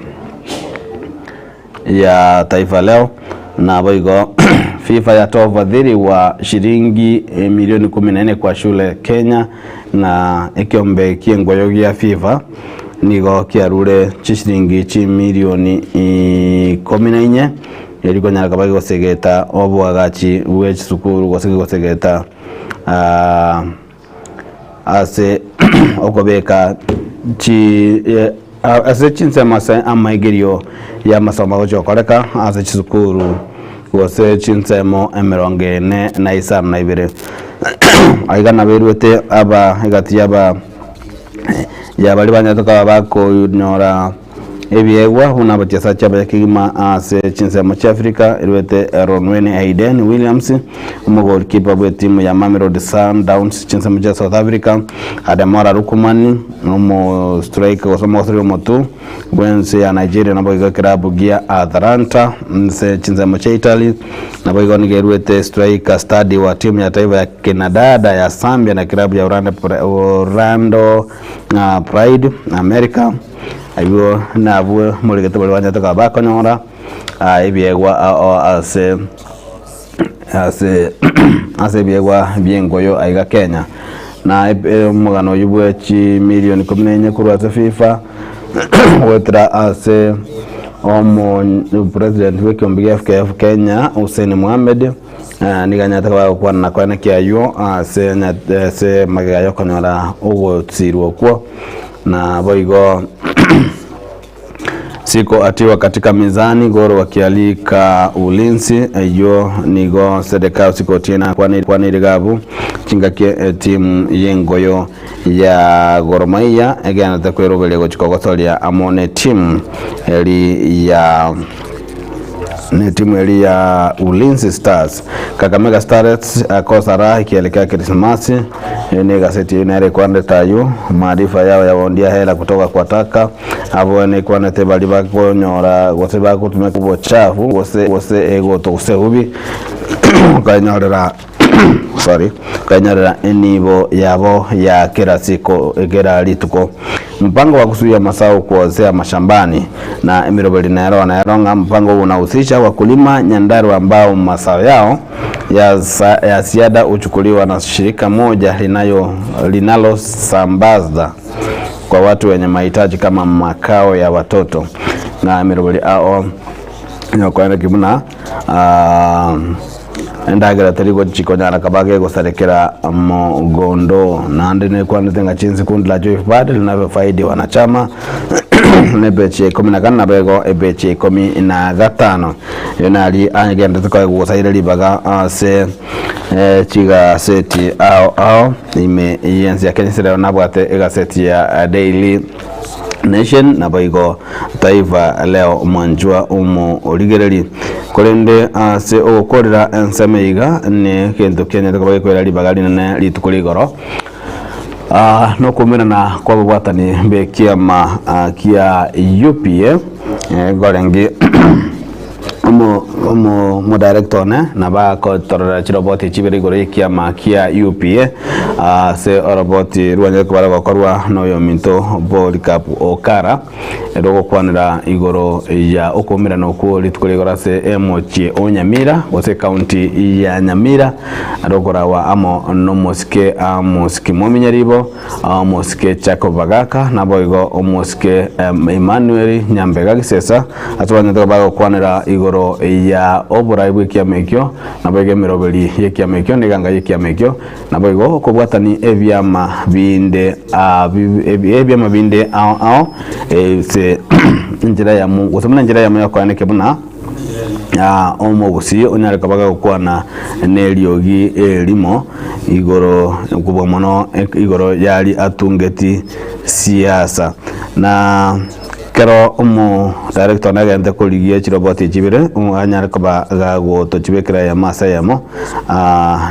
[SPEAKER 3] ya Taifa Leo. Naboigo FIFA yatoa ufadhili wa shilingi milioni 14 kwa shule Kenya na ekiombe ki'engoyo gia FIFA nigo kiarure chishilingi chimilioni 14 erio konyara koba gegosegeta oboagachi bwe chisukuru gose gegosegeta ase okobeka chi ase chinsemo ase amaigerio y'amasomo agochia gokoreka ase chisukuru gose chinsemo 452. Aiga naberwete aba egati y'aba ya baria banyarete koba bakonyora ebiegwa buna abachesachi abaya kegima ase chinsemo chia Africa erwete Ronwen Hayden Williams omogolikipa bw'etimu ya Mamelodi Sundowns chinsemo chia South Africa, Ademola Lookman omo striker gose omogosori omotu bw'ense ya Nigeria naboigo ekerabu gia Atalanta nse chinsemo chia Italy naboigo nigo erwete striker stadi wa timu ya taifa ya kinadada ya Zambia na ekerabu ya Orlando Pride America. Abwo nabwo moregete baria banchete koba bakonyora ebiegwa ao ase ase ase ebiegwa bi'engoyo aiga Kenya. Na omogano oyio bwe chimilioni 14 korwa ase FIFA goetera ase omo president bw'ekeombe gia FKF Kenya Hussein Mohamed nigo anyarete koba agokwana na koenekia aywo ase ase magega yokonyora ogosirwa okwo. Na boigo Siko atiwa katika mizani Gor wakialika Ulinzi eyio nigo Sedeka Osiko Otieno akwanire iga abwo chingaki etimu y'engoyo ya Gor Mahia egenderete kweroberia gochia kogosoria amo netimu eri ya netimu eri ya Ulinzi Stars. Kakamega Starlets akosa raha ikielekea Krismasi. Eyo ne egaseti eyio nere ekwanete ayio. Maarifa yao yabondia hela kutoka kwa taka. Abwo nekwanete baria bakonyora gose bagotumeka obochafu gose gose egoto gose eubi okanyorera sorry okanyorera enibo yabo ya kera siko kera rituko. Mpango wa kuzuia mazao kuozea mashambani na emeroberi nero nero ng'a mpango huu unahusisha wakulima Nyandarua ambao mazao yao ya, ya ziada huchukuliwa na shirika moja linayo linalosambaza kwa watu wenye mahitaji kama makao ya watoto na emeroberi ao nyokoeneki buna endagera teri gochi konyara kaba kegosarekera mogondo naende nekwanete ng'a chinse kundi la Joyful Band linavyofaidi wanachama ne ebechi ya ikomi na kane nabo igo ebechi ya ikomi na gatano erio nari agenderete koegwa gosaire ribaga ase chigaseti ao ao ime y'ense ya Kenya ase rero nabwate egaseti ya Daily Nation naboigo Taifa Leo mwanchwa omoorigereri. Korende ase ogokorera ensemo eye iga negento kianyarete koba gekoira ribaga rinene rituko rigoro nokoumerana kw'ababwatani b'ekiama kia UPA nkorenge Omo-omo-omodirector one nabo agotorera chiroboti echi ibere igoro y'ekiama kia UPA ase oroboti rwanyare koba rogokorwa noyominto Polycarp Okara, rogokwanera igoro ya okoumerana okwo rituko ria igoro ase emochie o Nyamira gose ecounty ya Nyamira rokorawa amo nomosike Amos Kimomi Nyaribo. Omosike Jacob Bagaka, naboigo omosike Emmanuel Nyambega Gisesa, ase banyete bagokwanera igoro ya oborai bw'ekiama ekio, naboigo emeroberi y'ekiama ekio, na eganga y'ekiama ekio, naboigo okobwatani ebiama binde ebiama binde ao ao ase enchera eyemo gose buna enchera eyemo yokoenekia buna. Omogusii onyare koba gagokwana neriogi erimo igoro kobua mono igoro yari atungeti siasa. Na kero omo director nagente korigia chiroboti echi ibere anyare koba gagotochibekera eyemo ase eyemo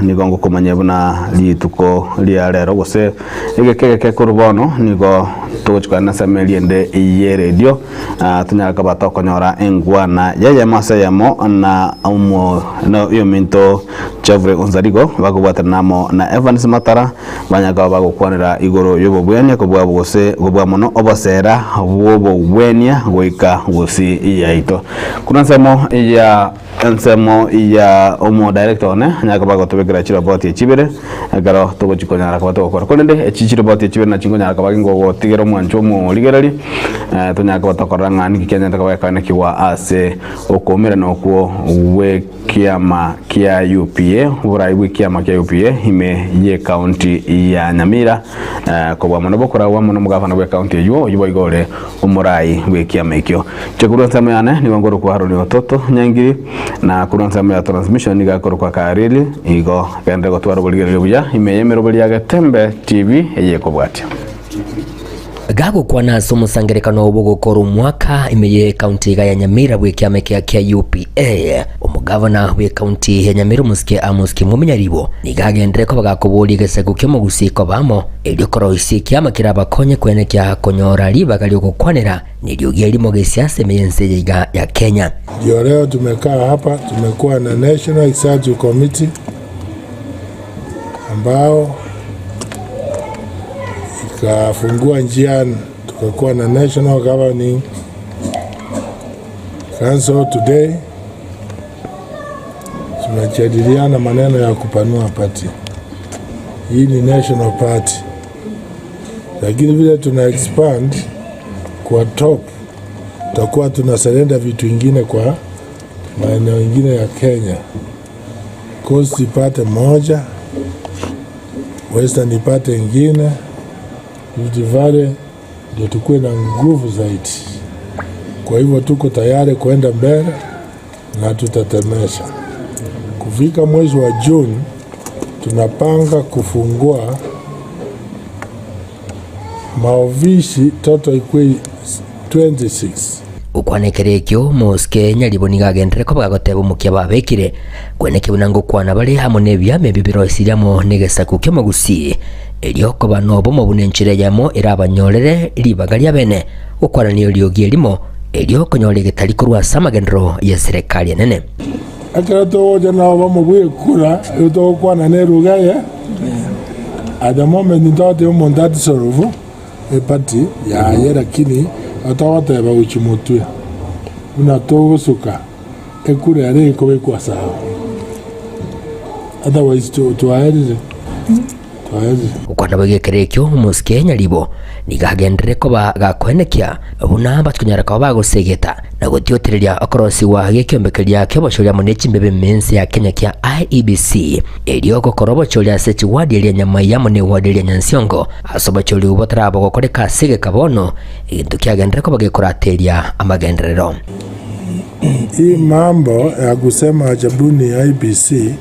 [SPEAKER 3] nigo ngokomanyia buna rituko ria rero gose egeka egeke korwa bono nigo togochia kogenda ase emeri ende ye radio. Tonyare koba tokonyora engwana y'eyemo ase eyemo na omo na oyominto Geoffrey Onsarigo bakobwaterana amo na Evans Matara banyare koba bagokwanera igoro y'obobwenia kobua gose kobua mono obosera bw'obogwenia goika gusii yaito. Korwa ensemo ya Ensemo ya omodirector one anyare koba agotobekera chiroboti echi ibere ekero togochi konyara koba togokora. Korende echi chiroboti echi ibere nachi nkonyara koba gingogotigera omwancho omorigereri tonyare koba tokorora ng'a niki kianyarete koba gekoenekigwa ase okoumerana okwo gwekiama kia UPA, oborai bwekiama kia UPA ime ye county ya Nyamira kobua mono bokoragwa amo nomogavana bwe county eywo oywo boigo ore Omorai bw'ekiama ekio. Inche korwa ensemo yane nigo nkorokwa Haroni Ototo Nyangiri, na korwa ensemo ya transmission nigo akorokwa Kareli, igo genderera gotwara oborigereria obuya ime y'emeroberi ya Getembe TV eye ekobwatia.
[SPEAKER 17] Gagokwana ase omosangerekano bw'ogokora omwaka ime ye ekaunti iga ya Nyamira bw'ekiama ekiya kia UPA, omogavana bw'ekaunti ya Nyamira omosike Amos Kimwemi Nyaribo nigo agenderere koba gakoboria egesaku ki'omogusii koba amo Erio koroisia ekiama kerabakonye kwenekia konyora ribaga ri'ogokwanera neriogi erimo gesiasa ime y'ense eye iga ya Kenya.
[SPEAKER 6] Ndio leo tumekaa hapa, tumekuwa na National Executive Committee ambao ikafungua njia, tukakuwa na National Governing Council today. Tunajadiliana maneno ya kupanua party. Hii ni national party, lakini vile tuna expand kwa top, tutakuwa tuna surrender vitu ingine kwa maeneo ingine ya Kenya. Coast ipate moja, Western ipate ingine, Rift Valley ndio tukuwe na nguvu zaidi. Kwa hivyo tuko tayari kwenda mbele na tutatemesha. Kufika mwezi wa Juni tunapanga kufungua maofisi total ikuwe 26.
[SPEAKER 17] Gokwana ekero ekio, Mosike nyaribo nigo agenderere koba gagoteba omokia babekire, kweneki buna ngokwana bare amo nebiama ebio biroisirie amo negesaku ki'omogusii, erio koba nobomo buna enchera eyemo erabanyorere ribaga riabene gokwanania eriogi erimo, erio konyora egetari korwa ase amagenderero y'eserekari enene.
[SPEAKER 6] Ekero togocha nobomo bw'ekura, nigo togokwana neruga eye, At the moment ntogoteba omonto atisolve eparty yaye lakini togoteba gochia motwe buna togosuka ekura ere ekobekwa sawa otherwise twaerire.
[SPEAKER 17] Gokwana boigo ekero ekio omosike nyaribo nigo agenderere koba gakoenekia buna batikonyara koba bagosegeta na gotiotereria okorosigwa gekiombe keria kiobochori amo ne chimbebe mense ya Kenya kia IEBC erio gokora obochori ase chiwadi eria Nyamai amo ne ewadi eria Nyansiongo ase obochori obwo botaraba gokoreka ase egeka bono egento kiagenderere koba gekorateria amagenderero.
[SPEAKER 6] Hii mambo ya kusema achabuni IEBC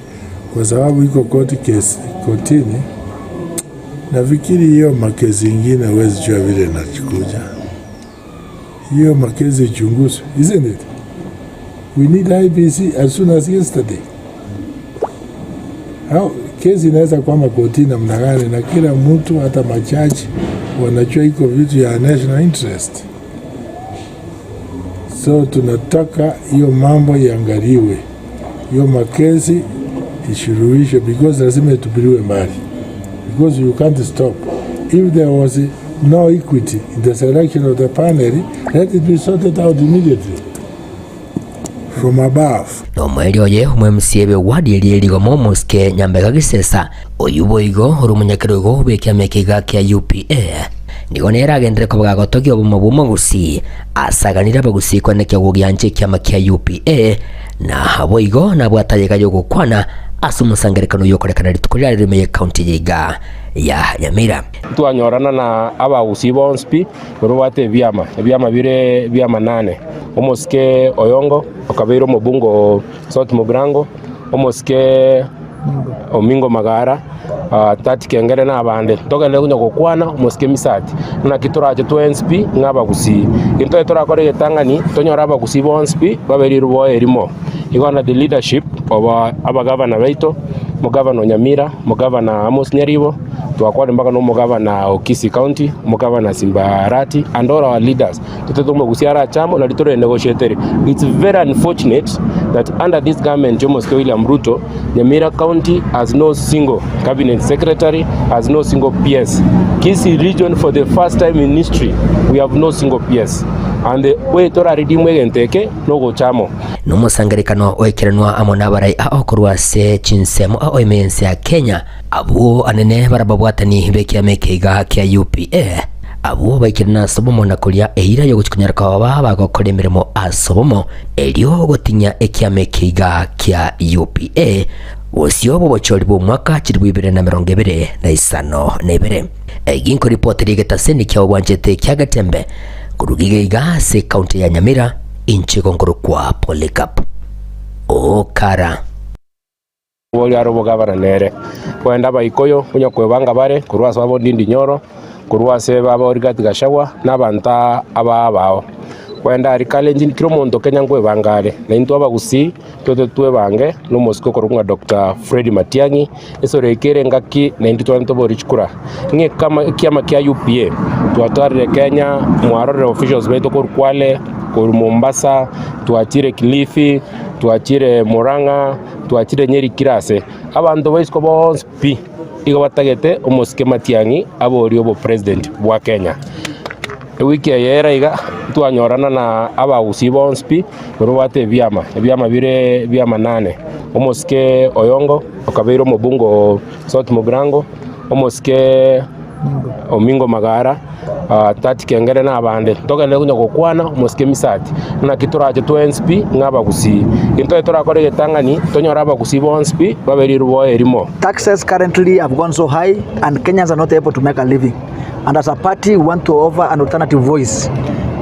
[SPEAKER 6] kwa sababu iko court case kotini. Nafikiri hiyo makesi ingine huwezi jua vile inakuja. Hiyo makesi ichunguzwe, isn't it? We need IEBC as soon as yesterday. How, kesi inaweza kwama kotini namna gani? Na kila mtu hata majaji wanajua iko vitu ya national interest. So tunataka hiyo mambo iangaliwe, hiyo makesi isuluhishwe, because lazima itupiliwe mbali, because you can't stop. If there was no equity in the selection of the panel, let it be sorted out immediately from above.
[SPEAKER 17] Nomoerio oye omwMCA bwe ward eria erigoma omosike Nyambega Gisesa, oyio boigo ore omonyakerogo bw'ekiama ekiga kia UPA, nigo nere agenderere koba gagotogia obomo bw'omogusii asaganire abagusii koenekia gogiancha ekiama kia UPA na boigo nabwate ayega y'ogokwana ase omosangererekano oyio okorekana rituko riarero ime y'ecounty eye iga ya Nyamira.
[SPEAKER 4] Twanyorana na abagusii bonsi pi, barobwate ebiama, ebiama bire ebiama nane. Omosike Oyongo okabeire omobunge o South Mugirango, omosike Omingo Magara, Tati Kengere na abande. Togenderere konya gokwana omosike Misati, naki torache twensi pi ng'a abagusii. Intwe torakore egetang'ani tonyore abagusii bonsi pi babe rirubo erimo. Igo under the leadership of abagavana baito, omogavana o Nyamira, omogavana Amos Nyaribo, twakwane mpaka na omogavana o Kisii County, omogavana Simba Arati and all our leaders. Totete omogusia arache amo nari tore negotiatere. It's very unfortunate that under this government y'omosike William Ruto, Nyamira County has no single cabinet secretary, has no single PS. Kisii region for the first time in history, we have no single PS. And the way tora redeem egento eke nogocha amo.
[SPEAKER 17] Nomosangererekano oikeranwa amo nabarai ao korwa ase chinsemo ao ime y'ense ya Kenya, abwo anene barababwatani b'ekiama ekeiga kia UPA. Abwo baikire nase obomo na koria eira y'ogochia konyara koba bagokora emeremo ase obomo, erio gotinyia ekiama ekeiga kia UPA, bosio bw'obochori bw'omwaka 2025. Egi nkoripoti egetaseni kia obwanchete kia Getembe korwa iga iga ase ekaunti ya Nyamira, inche igo nkorokwa Polycarp Okara.
[SPEAKER 4] Oria are obogabana nere. Kwenda Abaikoyo onye kwebanga bare korwa ase baba Ndindi Nyoro, korwa ase baba Rigathi Gachagua, na abanto aba abao. Kwenda aria Kalenjin kera omonto Kenya nkwebanga are, na intwe Abagusii tote twebange na omosike okorokwa ng'a Doctor Fred Matiang'i, esore eke ere engaki naintwe tware tobori chikura. Ng'a ekama ekiama kia UPA twatwarire Kenya, mwarorire officials baito korwa Kwale, korwa Mombasa, twachire Kilifi, twachire Murang'a, Twachire Nyeri kera ase abanto ba isiko bonsi pi igo batagete omosike Matiang'i aborie obopresident bwa Kenya. Ewiki eye ere iga twanyorana na abagusii bonsi pi barobwate ebiama, ebiama bire ebiama nane. Omosike Oyongo okabeire omobunge o South Mugirango, omosike Omingo Magara, Tati Kengere na abande. Togenderere konya gokwana omosike Misati, naki torache twensi pi ng'a abagusii. Intwe torakore egetang'ani tonyore abagusii bonsi pi babe rirubo erimo.
[SPEAKER 5] Taxes currently have gone so high and Kenyans are not able to make a living. And as a party we want to offer an alternative voice.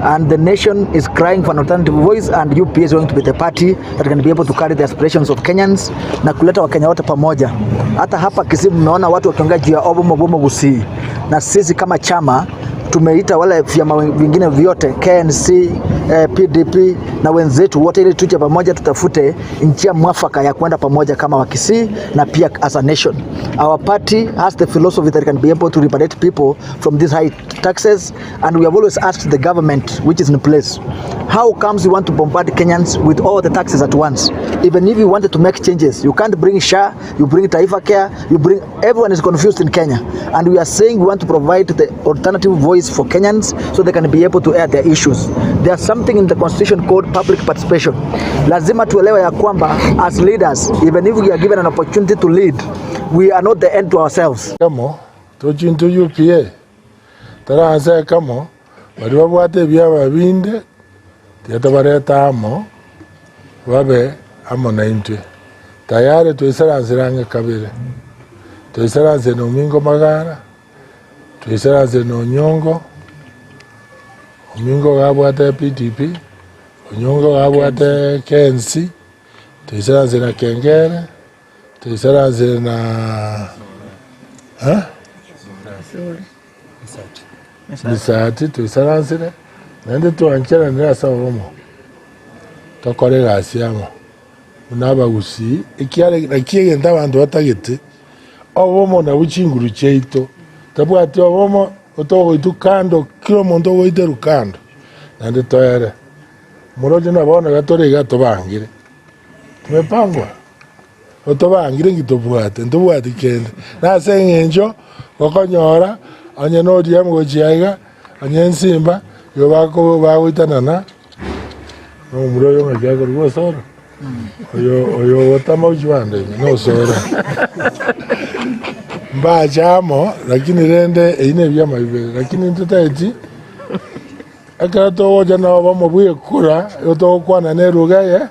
[SPEAKER 5] And the nation is crying for an alternative voice and UPA is going to be the party that can be able to carry the aspirations of Kenyans na kuleta Wakenya wote pamoja. Hata hapa Kisii mmeona watu wakiongea juu ya obomo bomo Gusii, na sisi kama chama tumeita wale vyama vingine vyote KNC, PDP na wenzetu wote ili tuje pamoja tutafute njia mwafaka ya kwenda pamoja kama Wakisii na pia as a nation. Our party has the philosophy that can be able to liberate people from these high taxes and we have always asked the government which is in place how comes you want to bombard Kenyans with all the taxes at once? Even if you wanted to make changes, you can't bring SHA, you bring Taifa Care, you bring everyone is confused in Kenya. And we are saying we want to provide the alternative voice for Kenyans so they can be able to air their issues. There's something in the constitution called public participation. Lazima tuelewe ya kwamba as leaders, even if we are given an opportunity to lead, we are not the end to ourselves.
[SPEAKER 6] Kamo, tochinto UPA, taranse kamo, baria babwate ebiaba binde, tiga tobarete amo, babe amo naintwe. Tayari toisaransire ang'e kabere, toisaransire na Omingo Magara, toisaransire na Onyongo, Omingo iga abwate PDP, Onyongo iga abwate KNC, toisaransire na Kengere, toisaransire na eh? Misati toisaransire, naende twancheranire ase obomo, tokore egasi amo buna abagusii, ekiagera naki egento abanto batagete, obomo nabwo chinguru chiaito, tabwati obomo, otogoitwa kando, kera omonto ogoiterwa kando, naende toere. Moroche na bono iga tore iga tobangire, tumepangwa, otobangire nki tobwate, ntobwati kende. Na ase eng'encho gokonyora onye na ODM gochia iga, onye nsimba, igo bako bagoitanana na omomura oyo ng'aki akorokwa Osoro, oyo oyo ogotama gochia bande ime na Osoro. Mbache amo, lakini rende eyio na ebiama bibere, lakini ntotageti Ekero togocha nobomo bw'ekura, igo togokwana neruga eye.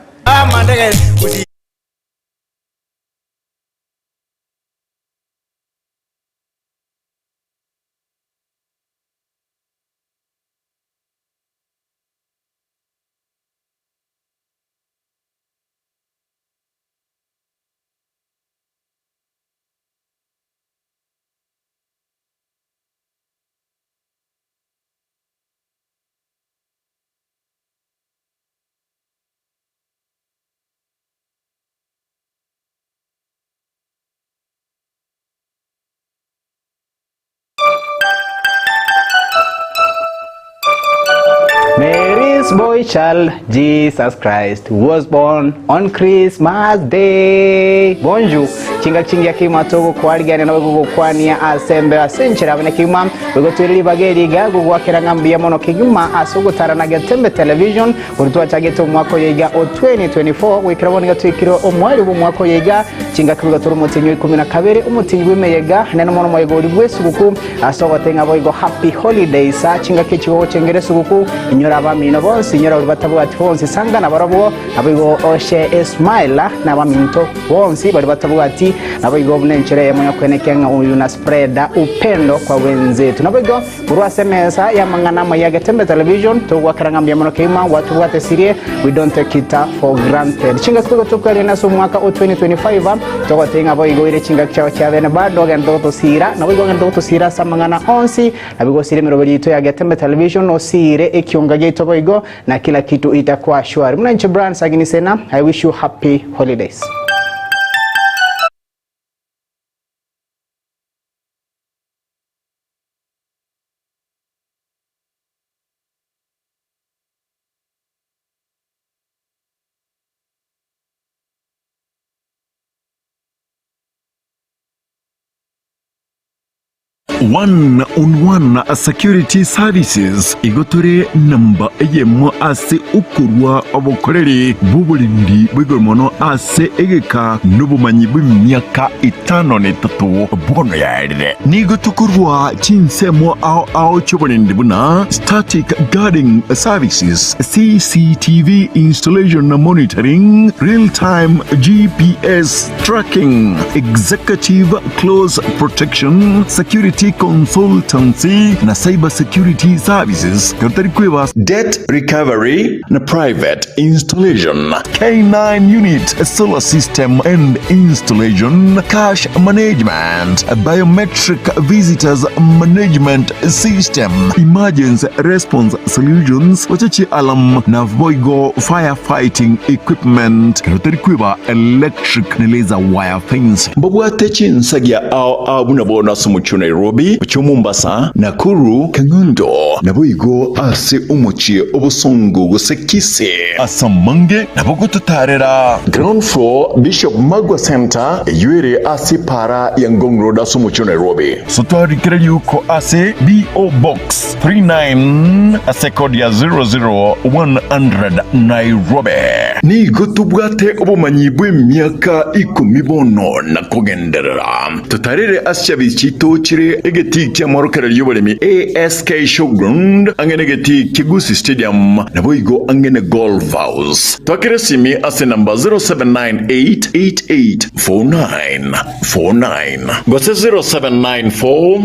[SPEAKER 20] Mary's boy child, Jesus Christ, was born on Christmas Day. Bonjour. Chinga chingia kima togo kwarigania na gugukwania asembe asenchera abane kima gugotwiriri bageriga gugwakera ng'ambuya mono kigima ase ogotarana Getembe Television buri twachagete omwaka oyo iga o 2024 gwikera bono iga twikire omweri bwa omwaka oyo iga chingaki biga tore omotienyi o ikomi na kabere omotienyi bw'emeyega nene mono omoyega oria bw'esuguku Ase ogotenga boigo Happy Holidays aa chingaki echi gogochengera esuguku, inyora abamino bonsi, inyora baria batabwati bonsi, sanga nabarobwo, naboigo oshe esmile nabaminto bonsi baria batabwati, naboigo buna enchera eyemo yokwenekia ng'a oyu na spreada upendo kwa wenzetu. Naboigo korwa ase emesa y'amang'ana amaya Getembe Television togwakera ng'a mbuya mono kegima gwatobwatesirie, we don't take it for granted. Chingaki boigo tokwarigania ase omwaka o 2025 Togotebia ng'a boigo oire chingaki chiao chia bene bado ogende gotosiira, naboigo ogende gotosiira ase amang'ana onsi, naboigo osiire emeroberi yaito ya Getembe Television, osiire ekionga giaito boigo, na kila kitu itakuwa shwari. Buna inche Brian Sagini Sena, I wish you happy holidays.
[SPEAKER 9] One on One Security Services igo tore namba eyemo ase okorua obokoreri bw'oborendi bwa igoro mono ase egeka nobomanyi bw'emiaka etano na etato bono yaerire. Nigo tokorua chinsemo ao ao chi'oborendi buna static guarding services, CCTV installation na monitoring, real time GPS tracking, executive close protection, security. Consultancy na Cyber Security Services, kero tari kweba Debt Recovery na Private Installation, K9 Unit Solar System and Installation, Cash Management, Biometric Visitors Management System, Emergency Response Solutions, Ochechi Alarm na boigo Fire Fighting Equipment, kero tari kweba Electric na Laser Wire Fencing. Mbabwate chinsagia ao ao buna bono ase omochie o Nairobi, omochie o Mombasa, Nakuru, Kang'undo, naboigo ase omochie o Bosongo gose Kisii. Ase amange nabo gototaarera. Ground floor, Bishop Magwa Centre, eyio ere ase epaara ya Ngong Road ase omochie o Nairobi. Sotwarikire riuko ase BO Box 39 ase kodi ya 00100 Nairobi. Nigo tobwate obomanyi bw'emiaka ikomi bono na kogenderera. Totarere ase chiabisi chiaito chire egetii ki'amorokererio y'oboremi ASK Showground ang'e negetii kia Gusii Stadium naboigo ang'e ne Golf House. Twakere esimi ase enamba 0798884949 gose 0794.